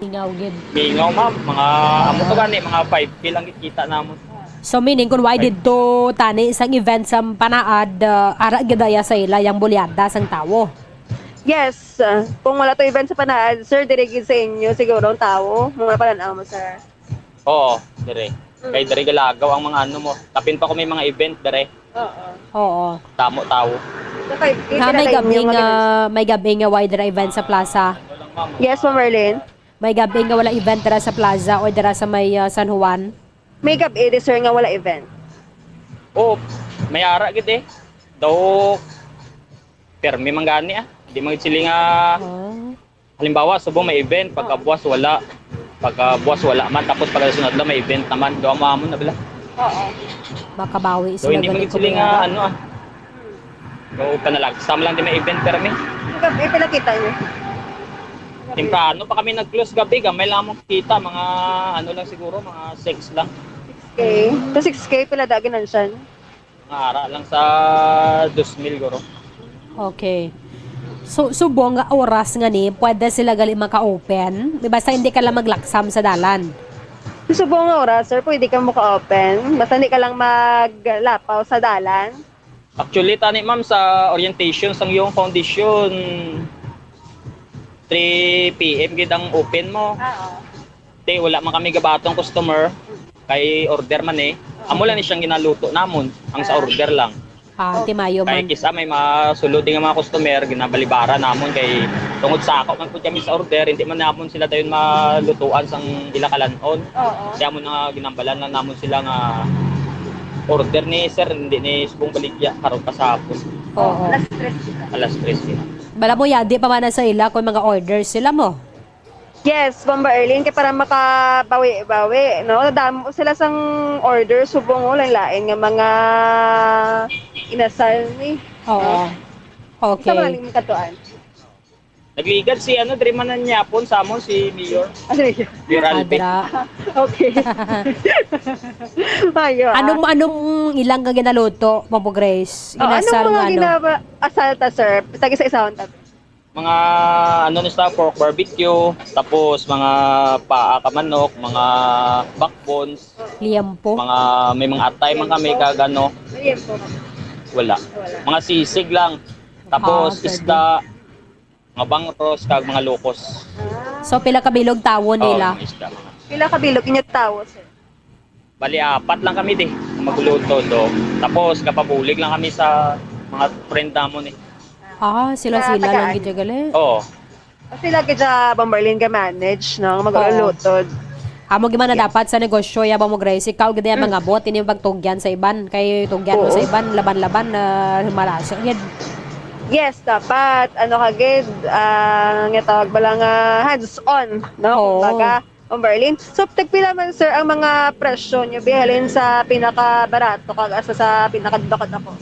Ingaw gid. mingaw ma'am, mga amo to gani mga five K lang gid kita namon. So meaning kung why didto tani sang event sa panaad, uh, ara gid aya sa ila yang bulyada sang tawo. Yes, ah, kung wala to event sa panaad, sir, diri gid sa inyo siguro ang tawo, mga panan-aw mo, sir. Oo, dire. Kay dire galagaw ang mga ano mo. Tapin pa ko may mga event dire. Oo. Oo. Damo tawo. Sa five K, Ha, sila may sa gabi inyo nga, nga may gabi nga why dira event sa plaza. Yes, Ma'am Merlin. May gabi nga wala event dira sa plaza o dira sa may, uh, San Juan. May gabi, di, sir, nga wala event. Oo, may ara gid eh. Daw permi man gani ah. Di man gid sila nga Oh. halimbawa, subong may event, pagkabuas wala. Pagkabuas wala man, tapos pagkasunod lang may event naman. Daw amo amo na bala. Oo. Makabawi So sila hindi man gali gid sila nga kumbaga. Ano ah. Daw panalagsam lang di may event permi. Ang gabi, pinakita niyo. Temprano pa kami nag-close gabi, gamay lang mo kita, mga ano lang siguro, mga six lang. Okay. Sa six K, pila da ginansyan? Mga ara lang sa dos mil guro. Okay. So, subong nga oras nga ni, pwede sila gali maka-open? Basta hindi ka lang maglaksam sa dalan. Subong nga oras, sir, pwede ka mo ka-open. Basta hindi ka lang maglapaw sa dalan. Actually, tani ma'am, sa orientation sang iyong foundation, three P M gid ang open mo. Oo. Te, wala man kami gabatong customer. Kay order man eh. Amo lang ni siyang ginaluto namon. Ang sa order lang. Ah, timayo Kay man. Kisa may mga sulod nga mga customer, ginabalibara namon kay tungod sa ako man pud kami sa order, hindi man namon sila dayon malutuan sang ila kalan-on. Oo. Kaya mo na ginambalan lang namon sila nga order ni sir, hindi ni subong baligya karon pa sa hapon. Oo. Alas tres kita. Alas tres din. Bala mo, yadi pa man na sa ila kung mga orders sila mo. Yes, Bomba Erlin, kay para makabawi-bawi, no? Damo sila sang order, subong, oh, lain-lain nga mga inasal ni. Oo. Sa Okay. maraming katuan. Nagligad si ano, diri man niya po sa amon si Mayor. Ano yun? Mayor Alvin. Adra. Okay. Mayo, ah. Anong, anong Ilang nga ginaluto, Ma'am Grace? Oh, anong Ginasal mga nga, ano? Ginaba-, asal ta, sir? Tag-isa-isahon ta. Mga, ano ni siya, pork barbecue, tapos mga paa ka manok, mga backbones, Liempo? Mga, may mga atay man kami, kag ano. May liempo ka? Wala. Wala. Mga sisig lang. Tapos, ah, pwede. Isda, mga bangros, kag mga lukos. Ah. So, pila ka bilog tawo nila? Oo, mga isda, mga. Pila ka bilog inyo tawo, sir? Bali, apat lang kami di, magluto do. Tapos, gapabulig lang kami sa mga friend namon eh. Ah, sila-sila lang gid gali. Oo. Kasi lagi sa Bomberlin ga-manage, no? Oo. Maglulutod. Amo gid man na dapat sa negosyo, ya ba mo, Grace? Ikaw gid ang mangabot, hindi mo pagtugyan sa iban. Kay tugyan mo sa iban, laban-laban, na malaso gid. Yes, dapat. Ano ka gid, ah, nga tawag ba lang, ah, hands-on, no? Oo. Kumbaga, Ma'am Berlin. So, tagpila man, sir, ang mga presyo nyo, bihalin sa pinakabarato kag asa sa pinakadako-dako?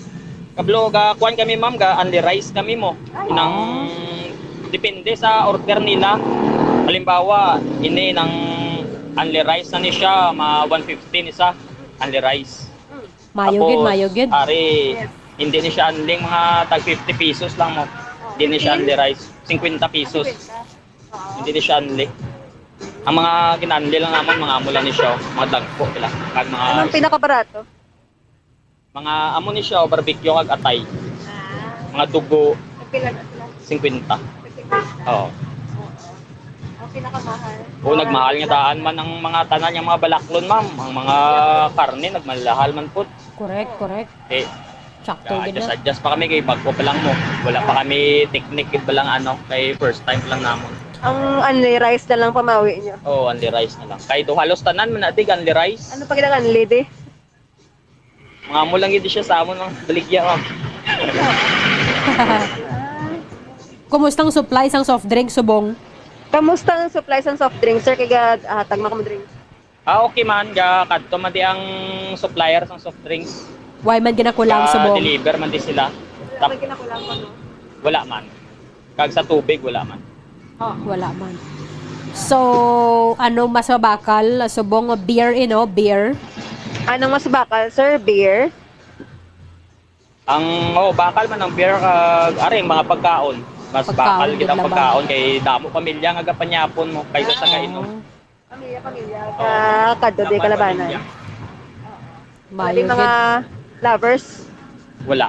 Kablo, ga kuan kami, ma'am, ga only rice kami mo. Ay. Inang depende sa order nila. Halimbawa, ini nang only rice na ni siya, ma one fifty ni sa only rice. Mm. Mayo gid, tapos, mayo gid. Ari, yes, hindi ni siya only, mga tag fifty pesos lang mo. Oh, hindi ni siya only rice, fifty? Fifty pesos. Hindi ni siya anli. Ang mga gin-anli lang naman, mga amo lang ni siya, mga dagko sila. Kag mga anong pinakabarato? Mga amo ni siya, barbecue kag atay. Ah. Mga dugo. Nagpila na sila? Singkwenta. Singkwenta? Oo. Oo. Ang pinakamahal? Oo, nagmahal nga daan man ang mga tanan, yung mga balaklon, ma'am. Ang mga karne, nagmalahal man po. Correct, correct. Eh, sakto gid na. Adjust-adjust pa kami kay bago pa lang mo. Wala pa kami technique gid pa lang, ano, kay first time pa lang namon. Ang only rice na lang pamawi niyo? Oo, only rice na lang. Kay do halos tanan man natin only rice. Ano pa gid ang only di? Mga amo lang gid siya sa amon, mga baligya, ma'am. Kumusta ang supply sang soft drink, subong? Kamusta ang supply sang soft drink, sir? Kay ga-, ah, tagma ka mo drink. Ah, okay man, ga kadto man di ang supplier sang soft drinks. Why man ginakulang subong? Ga-deliver man di sila. Wala man ginakulang ko, no? Wala man. Kag sa tubig, wala man. Oh. Wala man. So, ano mas mabakal? Subong beer, you know, beer? Anong mas bakal, sir? Beer? Ang, oh, bakal man ang beer, kag, ari, ang mga pagkaon. Mas bakal gid ang pagkaon kay damo pamilya nga gapanyapon mo kaysa sa kainom. Pamilya, pamilya. Oo. Ka-, kadto di kalabanan. Pamilya. Mayo gid. Mga lovers? Wala.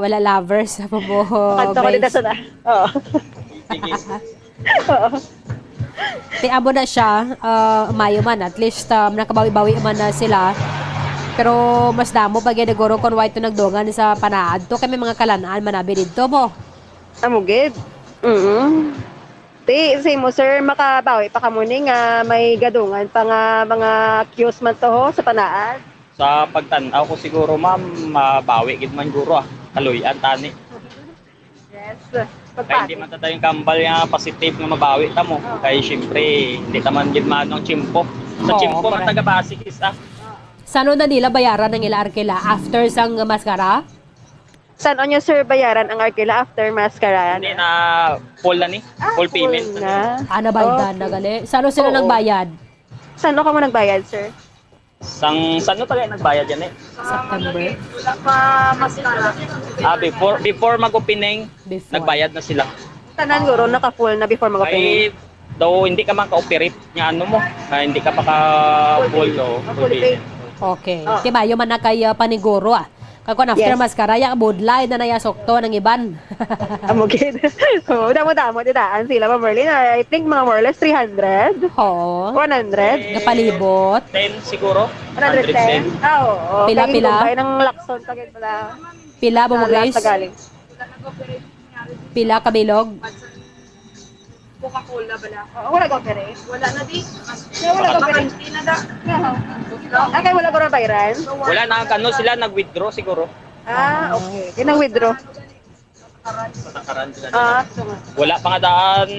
Wala lovers sa pambuho, guys. Kadto ko dito sa na. Oo. Sige. Oo. Ti amo na siya, ah, mayo man. At least, um, nakabawi-bawi man na sila. Pero mas damo pa gid siguro kung why to nagdungan sa panaad to. Kay may mga kalan-an man abi didto mo. Amo gid. Mm. Ti, sa imo, sir, makabawi pa kamo ni nga may gadungan pa nga mga queues man to ho sa panaad? Sa pagtan-aw ko siguro, ma'am, mabawi gid man guro, ah. Kaluy-an tani. Yes. Kay hindi man ta tayo kambal nga positive nga mabawi ta mo. Oo. Kay siyempre, hindi ta man gid maano ang tiyempo. Sa tiyempo man taga-base is, ah. Sano na nila bayaran ang ila arkila after sang maskara? San-o niyo, sir, bayaran ang arkila after maskara? Hindi na, full na ni. Ah, full payment na. Ah, nabaydan na gali. Sano sila nagbayad? San-o kamo nagbayad, sir? Sang, san-o tayo nagbayad yan eh? September. Wala pa maskara. Ah, before, before mag-opening, nagbayad na sila. Tanan guro, naka-full na before mag-opening. Ay, daw hindi ka maka-operate nga ano mo, nga hindi ka maka-full, no? Full pay. Okay. Ti mayo man na kay, ah, paniguro, ah. Kag kun after maskara, ya budlay na naya sukto ng iban. Amo gid. Oo, damo-damo, di daan sila, Ma'am Merlin. I think mga more or less three hundred? Oo. One hundred? Napalibot? Ten siguro. One hundred ten? Ah, oo. Pila, pila? Kay inumbay ng Lacson, kagid pala. Pila, Ma'am Grace? Pila ka bilog? Coca-Cola bala. Oo, wala ka operate? Wala na di. Wala ka operate? Hindi na da. Ah, kay wala ko na bayran? Wala na, ano sila, nag-withdraw siguro. Ah, okay. Kaya nag-withdraw. Patakaran sila. Ah, so nga. Wala pa nga daan,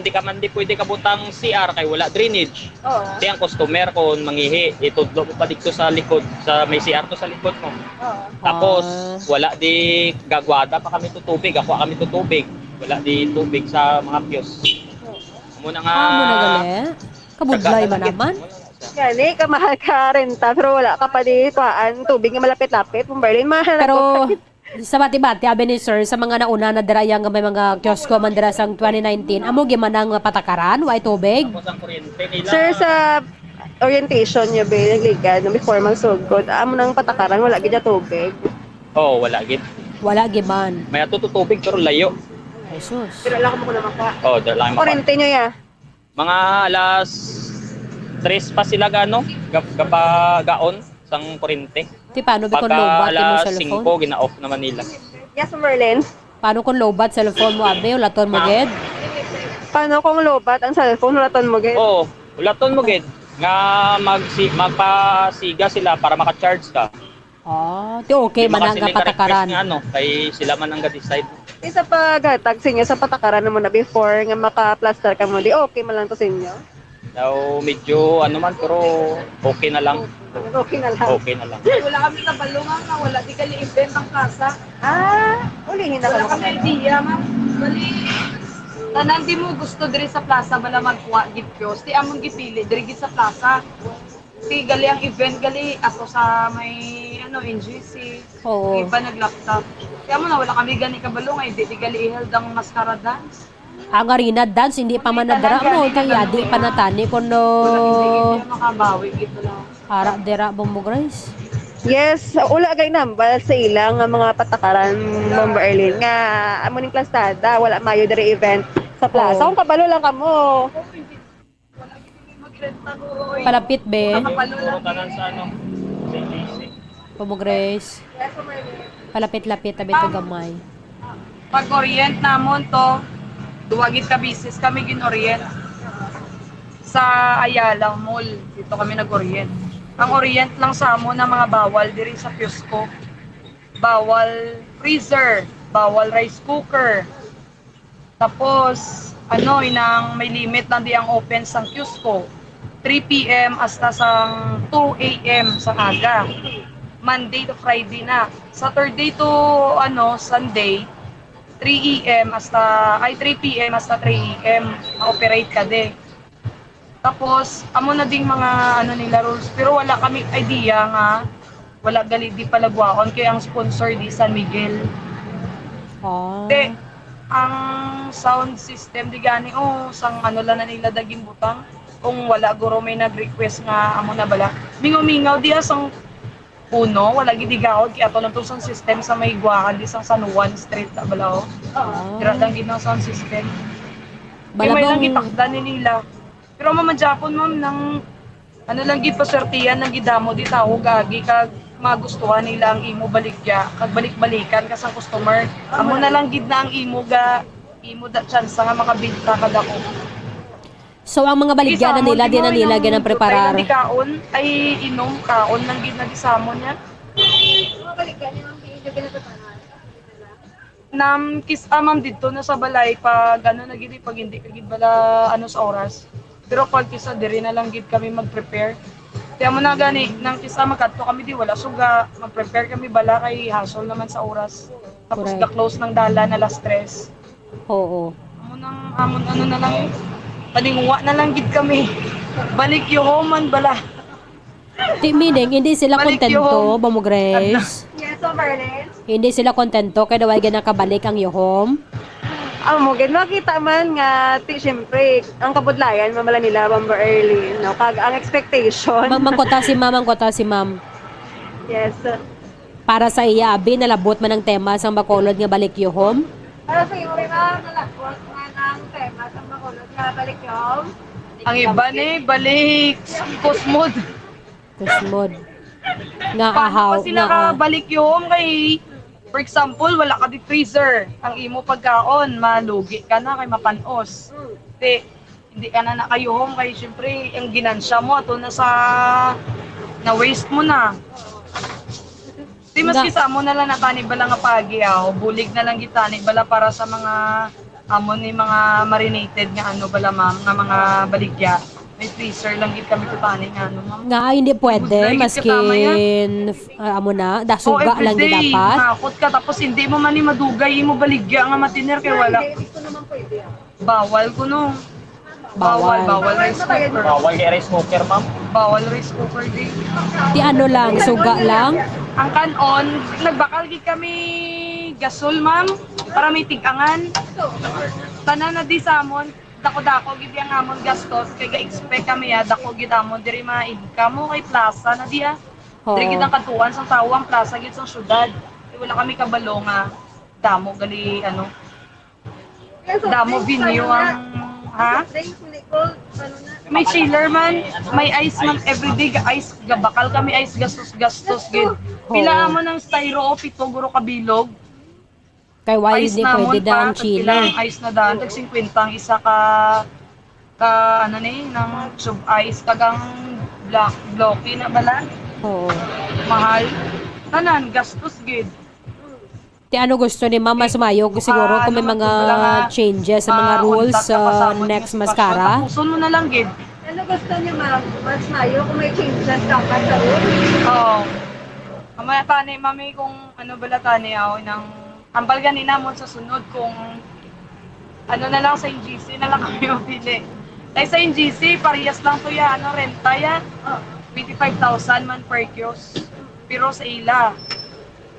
di ka man di pwede kabutang C R kay wala drainage. Oo. Di ang customer kung mangihi, itudlo mo pa dito sa likod, sa may C R to sa likod mo. Oo. Tapos, wala di gagwada pa kami to tubig, ako kami to tubig. Wala di tubig sa mga piyos. Oo. Amo na nga. Ah, amo na gali. Kabudlay man naman. Gani, kamahal ka renta, pero wala ka pa di kuhaan tubig nga malapit-lapit. Ma'am Berlin, mahanap Pero ko. Sa bati-bati, abi ni sir, sa mga nauna na dira, yang may mga kiosko man dira sang twenty nineteen, amo gyud man ang patakaran, way tubig? Sir, sa orientation niyo, be, nagligan, no, before magsugod, amo nang patakaran, wala gid na tubig. Oh, wala gid. Wala gid man. May ato to tubig, pero layo. Jesus. Pero lang mo ko naman ka. Oh, dala lang mo. Oriente niyo, ya? Mga alas tres pa sila gano, gap-, gapagaon sang kurente. Ti, paano bi kung Pagka lowbat imong alas cellphone? Singko, gina-off naman nila. Yes, Merlin. Paano kung lowbat cellphone mo, abi? Ulaton mo Ah. gid? Paano kung lowbat ang cellphone? Ulaton mo gid? Oo, ulaton mo gid. Nga magsi-, magpasiga sila para maka-charge ka. Ah, ti okay Yung man mga na ang sila ka-request kapatakaran. Nga ano, kay sila man ang ga-decide. Isa pa gatag sa inyo sa patakaran mo na before nga maka-plaster ka mo, di okay man lang to sa inyo? Daw medyo ano man, pero okay na lang. Okay na lang. Okay na lang. Wala kami kabalungan nga wala di gali event ang plaza. Ah, ulihin na Wala lang. Kami idea, ma'am. Bali, tanan di mo gusto diri sa plaza, bala magkuha gid kiosk. Ti among gipili diri gid sa plaza. Ti gali ang event gali ato sa may, ano, N G C. Oo. Iba nag-laptop. Kaya mo na, wala kami gani kabalo nga, hindi di gali i-held ang Mascara Dance. Ang arena dance, hindi pa man nadara mo, kay yadi pa natani kuno. Hindi makabawi, gito lang. Ara dira, Bombo Grace. Yes, wala kay nambal sa ila nga mga patakaran, Ma'am Berlin, nga amo ning plastada, wala mayo diri event sa plaza. Oh. Kung kabalo lang kamo. Palapit, be. Puro tanan sa ano, sa J C. Pomo Grace. Palapit-lapit, abi to gamay. Pag-orient namon to, duwa gid ka bisis kami gin-orient sa Ayala Mall. Dito kami nag-orient. Ang orient lang sa amon na mga bawal diri sa kiosko. Bawal freezer, bawal rice cooker, Tapos, ano, inang may limit lang di ang open sang kiosko. Three P M hasta sang two A M sa aga. Monday to Friday na. Saturday to, ano, Sunday, three A M hasta, ay, three P M hasta three A M, ma-operate ka di. Tapos, amo na ding mga, ano, nila rules. Pero wala kami idea nga wala gali di palagwaon kay ang sponsor di San Miguel. Ah. Te, ang sound system di gani, oh, sang ano lang na nila daging butang. Kung wala, guro, may nag-request nga amo na bala. Mingaw-mingaw diya sang puno, wala gid di gaod, kay ato lang to sang system sa may Guahan, di sang San Juan Street, ta bala, oh. Ah. Dira lang gid ang sound system. Kay may Balabong lang gitakda ni nila. Pero mamadya po, ma'am, nang ano lang gid, paswertihan lang gid damo di tawo gaagi kag magustuhan nila ang imo baligya kag balik-balikan ka sang customer. Amo na lang gid na ang imo ga, imo da tsansa nga makabenta ka dako. So, ang mga baligya na nila, di na nila ginang preparar. Di kaon, ay inom, kaon lang gid na di samon niya. Mga baligya niya, ma'am, di niyo ginapreparar. Nam, kis-, ah, ma'am, didto na sa balay pag, ano, na gid, pag hindi ka gid bala, ano, sa oras. Pero pag kisa diri na lang gid kami mag-prepare. Kaya mo na gani, nang kisa magkadto kami di, wala suga, mag-prepare kami bala kay hassle naman sa oras. Tapos Correct. ga-close ng dalan alas tres. Oo. Amo nang, amo, ano na lang, paninguha na lang gid kami. Balik yuhoman bala. Ti, meaning, hindi sila Balik kontento, yung Bamo Grace? Yes, so, Merlin? Hindi sila kontento kay daw ay ginakabalik ang yuhom? Amo gid, makita man nga, ti, syempre, ang kabudlayan, mamala nila, Bombo Early, no? Kag ang expectation. Ma-, mangkota si ma'am, mangkota si ma'am. Yes. Para sa iya, abi, nalabot man ang tema sang Bacolod nga balik yuhom? Para sa iyo, ma'am, nalabot man ang tema sang Bacolod nga balik yuhom? Ang iba ni, balik kusmod. Kusmod. Nga Paano ahaw, pa sila nga, ah. kabalik yuhom kay, for example, wala ka di freezer. Ang imo pagkaon, malugi ka na kay mapanos. Ti, hindi ka na nakayuhom kay, syempre, ang ginansya mo ato na sa, na-waste mo na. Ti, maski Nga sa amo na lang natani bala nga pagi, ah, o bulig na lang gitani bala para sa mga amo ni mga marinated nga ano bala, ma'am, nga mga baligya. May freezer lang gid kami kutani nga ano, ma'am. Nga, ay, hindi pwede, Good na, maskin, ah, amo na, da suga lang gid dapat. Makot ka, tapos hindi mo man ni madugay, imo baligya nga matiner kay wala. Bawal ko, no. Bawal, bawal rice cooker. Bawal kay rice cooker, ma'am. Bawal rice cooker, di. Di ano lang, suga lang? Ang kanon, nagbakal gid kami gasol, ma'am, para may tigangan. Tanan na di sa amon, dako-dako gid ang amon gastos, kay ga-expect kami, ah, dako gid amon diri ma-income mo kay plaza na di, ah. Oo. Diri gid ang katuan sang tawo, ang plaza gid sa syudad. Kay wala kami kabalo nga damo gali, ano, Damo venue ang, ha? May chiller man, may ice man, everyday ga ice, gabakal kami ice, gastos-gastos gid. Pila amo ng styro, o, pito guro ka bilog. Kay why hindi pwede daan chiller? Ice na daan, tag singkwenta ang isa ka, ka, ano ni, ng tube ice, kag ang block, blocky na bala. Oo. Mahal. Tanan, gastos gid. Ti ano gusto ni Ma'am? Mas mayo siguro kung may mga changes sa mga rules sa next Mascara. Tapuson mo na lang gid. Ano gusto niyo, ma'am? Mas mayo kung may changes dapat sa rules? Oo. Mamaya tani, mami, kung ano bala tani, aw, nang ambal gani namon sa sunod kung ano na lang, sa N G C na lang kami mapili. Kay sa N G C, parehas lang to ya, ano, renta ya. Twenty-five thousand man per kiosk. Pero sa ila,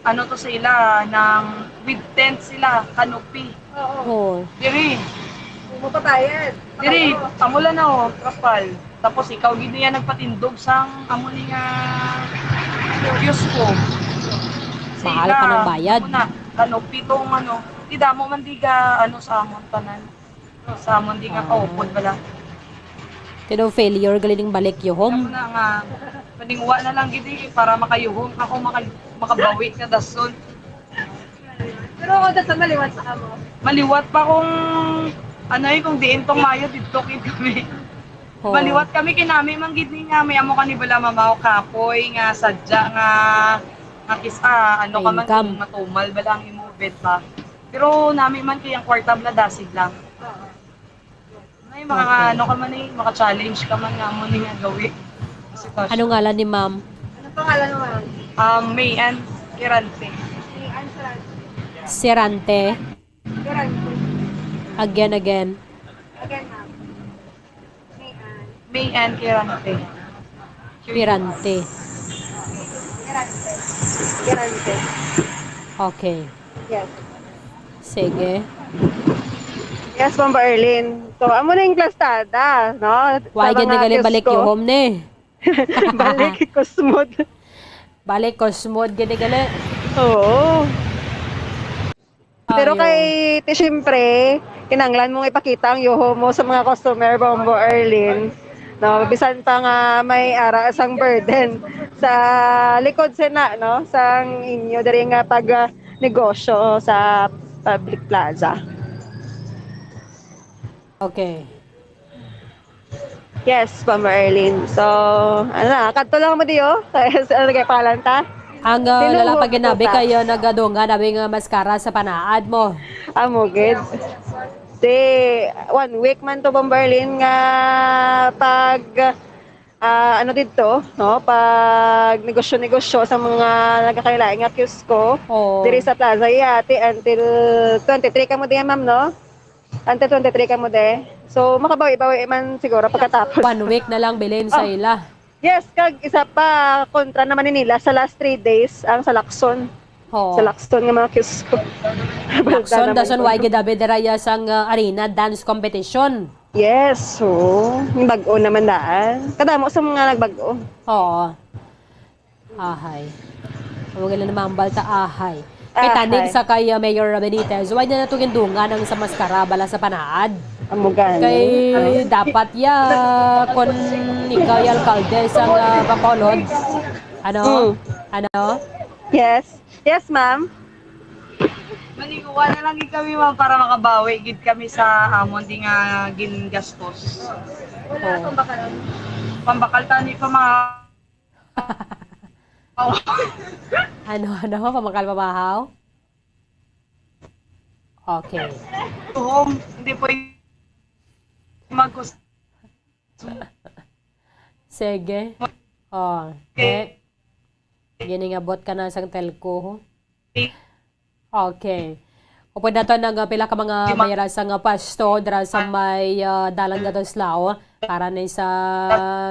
ano to sa ila, nang with tent sila, canopy. Oo. Diri. Mapatayad. Diri, amo lang na, oh, trapal. Tapos ikaw gid niya nagpatindog sang amo ni nga kiosko. Mahal pa ng bayad. Amo na, canopy tong ano, di damo man diga, ano, sa amon tanan. Sa amon di nga kaupod bala. Pero failure gali ning balik yuhom. Amo na nga, maningwa na lang gid, eh, para makayuhom ako, maka-, makabawi ka dason. Pero ako dason maliwat sa kamo. Maliwat pa kung, ano, eh, kung diin tong mayo, didto gid kami. Oo. Maliwat kami, kinami man gid ni nga, may amo kani bala mamaw kapoy nga sadya nga, nga kis-, ah, ano ka man, matumal bala ang imo benta. Pero nami man kay ang kwarta bala dasig lang. May mga ano ka man eh, maka-challenge ka man nga mo ni nga gawi. Ano ngalan ni ma'am? Ano pangalan mo, ma'am? Um, May Ann Kirante. May Ann Kirante. Sirante. Kirante. Again, again. Again, ma'am. May Ann. May Ann Kirante. Kirante. Kirante. Kirante. Okay. Yes. Sige. Yes, Ma'am Arlene. So, amo na yung plastada, no? Why gani gali balik yuhom ni? Balik kusmod. Balik kusmod gani gali. Oo. Pero kay, ti, siyempre, kinanglan mo nga ipakita ang yuhom mo sa mga customer, Bombo Arlene. No, bisan pa nga may ara sang burden sa likod sina, no, sang inyo diri nga pag, ah, negosyo sa public plaza. Okay. Yes, Ma'am Arlene. So, ano na, kadto lang mo diyo. Kaya sa, ano kaya pangalan ta? Ang, ah, lala pag ginabi kayo, nagadungan nabi nga maskara sa panaad mo. Amo gid. Si, one week man to, Ma'am Arlene, nga pag, ah, ano dito, no? Pag negosyo-negosyo sa mga nagkakailaing nga kiosko, diri sa Plaza Yati until twenty-three kamo diyan, ma'am, no? Until twenty-three kamo, de. So, makabawi-bawi man siguro pagkatapos. One week na lang bilin sa ila. Yes, kag isa pa, kontra naman ni nila sa last three days, ang sa Lacson. Oo. Sa Lacson nga mga kiosko. Lacson, dason why gidabe dira ya sang, uh, arena dance competition. Yes, oo. Yung bag-o naman daan. Kadamo sa mga nagbag-o. Oo. Ahay. Huwag na namambal ta, ahay. Kay tanig sa kay, uh, Mayor Benitez, why na nato gindungan ang sa maskara bala sa panaad? Amo gani. Kay dapat ya, kon ikaw ya alkalde sa, uh, Bacolod. Ano? Mm. Ano? Yes. Yes, ma'am. Maniguan na lang gid kami, ma'am, para makabawi gid kami sa amon di nga gingastos. Wala akong bakal. Pambakal tani pa, ma'am. Ano, ano? Pamakal pa bahaw? Okay. Tuhom, hindi po mag- Sige. Oh, okay. Eh, giningabot ka na sang telco, ho? Okay. Pwede nato nang, ah, pila ka mga Di ma- mayra sa nga pwesto dira sa may, ah, dalan nga Tuslao para ni sa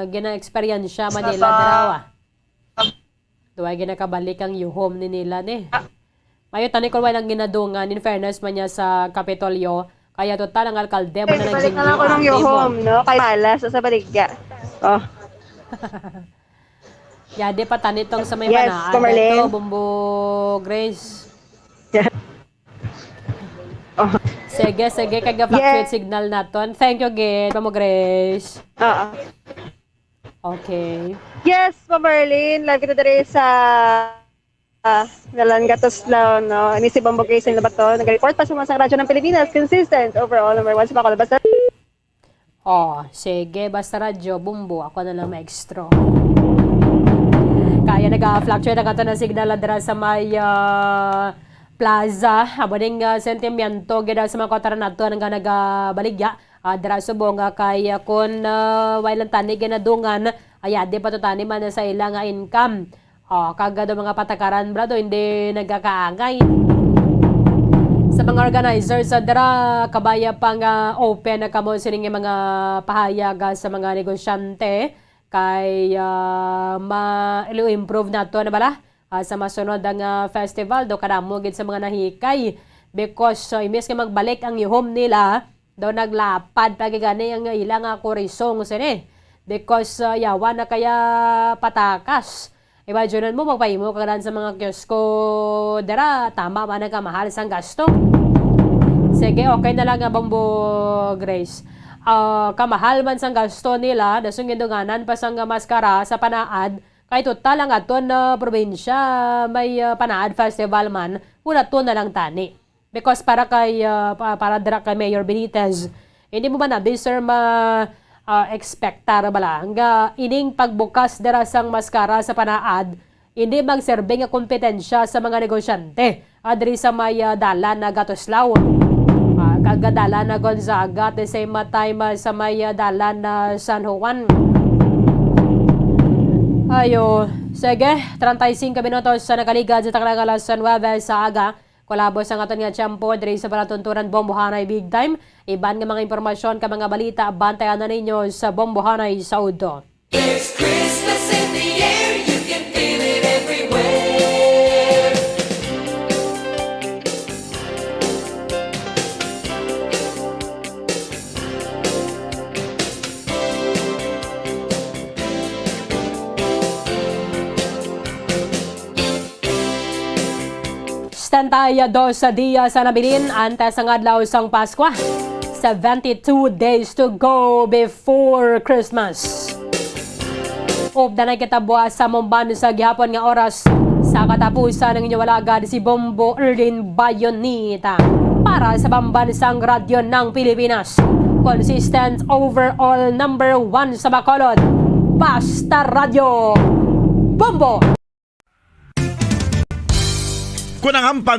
gina-eksperyensya man nila dira. Duwa ginakabalik ang yuhom ni nila ni. Ah. Mayo tani kung walang ginadungan, in fairness man niya sa Kapitolyo, kaya total ang alkalde mo na Balik na lang ko ng nag-ginduan, yuhom, no? Kay malas sa baligya. Oh. Yadi pa tani tong sa may Yes, Panaad Kumarlin. Ato, Bumbo Grace. Oh. Sige, sige, kay ga-fluctuate Yes. signal naton. Thank you again, Mamo Grace. Oo. Okay. Yes, Ma'am Marlene, live kita diri sa, ah, Dalan Gatuslaw, no? Ini si Bombo Grace Labaton, nag-report pa sa mga radyo ng Pilipinas, consistent, overall, number one sa Bacolod. Basta Oh, sige, basta radyo, bumbo, ako na lang maestro. Kaya naga-fluctuate ang ato na signal dira sa may, ah, plaza. Amo ning, ah, sentimiento gid sa mga kautoran nato nga nagabaligya, ah, dira subong nga kay, ah, kun, ah, way lang tani ginadungan, ay, di pa to tani man sa ila nga income. Oh, kag daw mga patakaran, bala, daw hindi nagakaangay. Sa mga organizers, sa dira, kabaya pa nga open na kamo sining mga pahayag, ah, sa mga negosyante kay, ah, ma-, ilo-improve nato na bala, ah, sa masunod ang, ah, festival, do kadamo gid sa mga nahikay because, ah, imbes nga magbalik ang yuhom nila, daw naglapad pa gid gani ang ila nga kurisong sini because, ah, yawa na kaya patakas. Imagine mo, magpahimo ka lang sa mga kiosko dira, tama man ang kamahal sang gasto. Sige, okay na lang nga, Bombo Grace. Ah, kamahal man sang gasto nila, dasong gindunganan pa sang maskara sa Panaad, kay total ang aton, ah, probinsya may, ah, Panaad Festival man, wala to na lang tani. Because para kay, ah, pa-, para dira kay Mayor Benitez, hindi mo ba na, sir, ma, ah, expectar bala nga ining pagbukas dira sang maskara sa Panaad, hindi magserbi nga kompetensya sa mga negosyante, ah, diri sa may, ah, dalan na Gatuslaw, ah, kag dalan na Gonzaga, at the same time, ah, sa may, ah, dalan na San Juan. Ayo, sige, treinta y cinco minutos sa nakaligad sa takna nga alas nuebe sa aga. Kulabos ang aton nga tiyempo diri sa palatuntunan Bombohanay Big Time. Iban nga mga impormasyon kag mga balita, bantayan na ninyo sa Bombohanay sa udto. There's Christmas in the air, you can feel it everywhere. Setenta y dos dias ang nabilin antes ang adlaw sang Paskwa. Seventy-two days to go before Christmas. Updan na kita buwas sa mumban sa gihapon nga oras. Sa katapusan, ang inyong alagad, si Bombo Erlin Bayonita. Para sa Pambansang Radyo ng Pilipinas, consistent overall number one sa Bacolod. Basta Radyo. Bombo! Kung ang ampang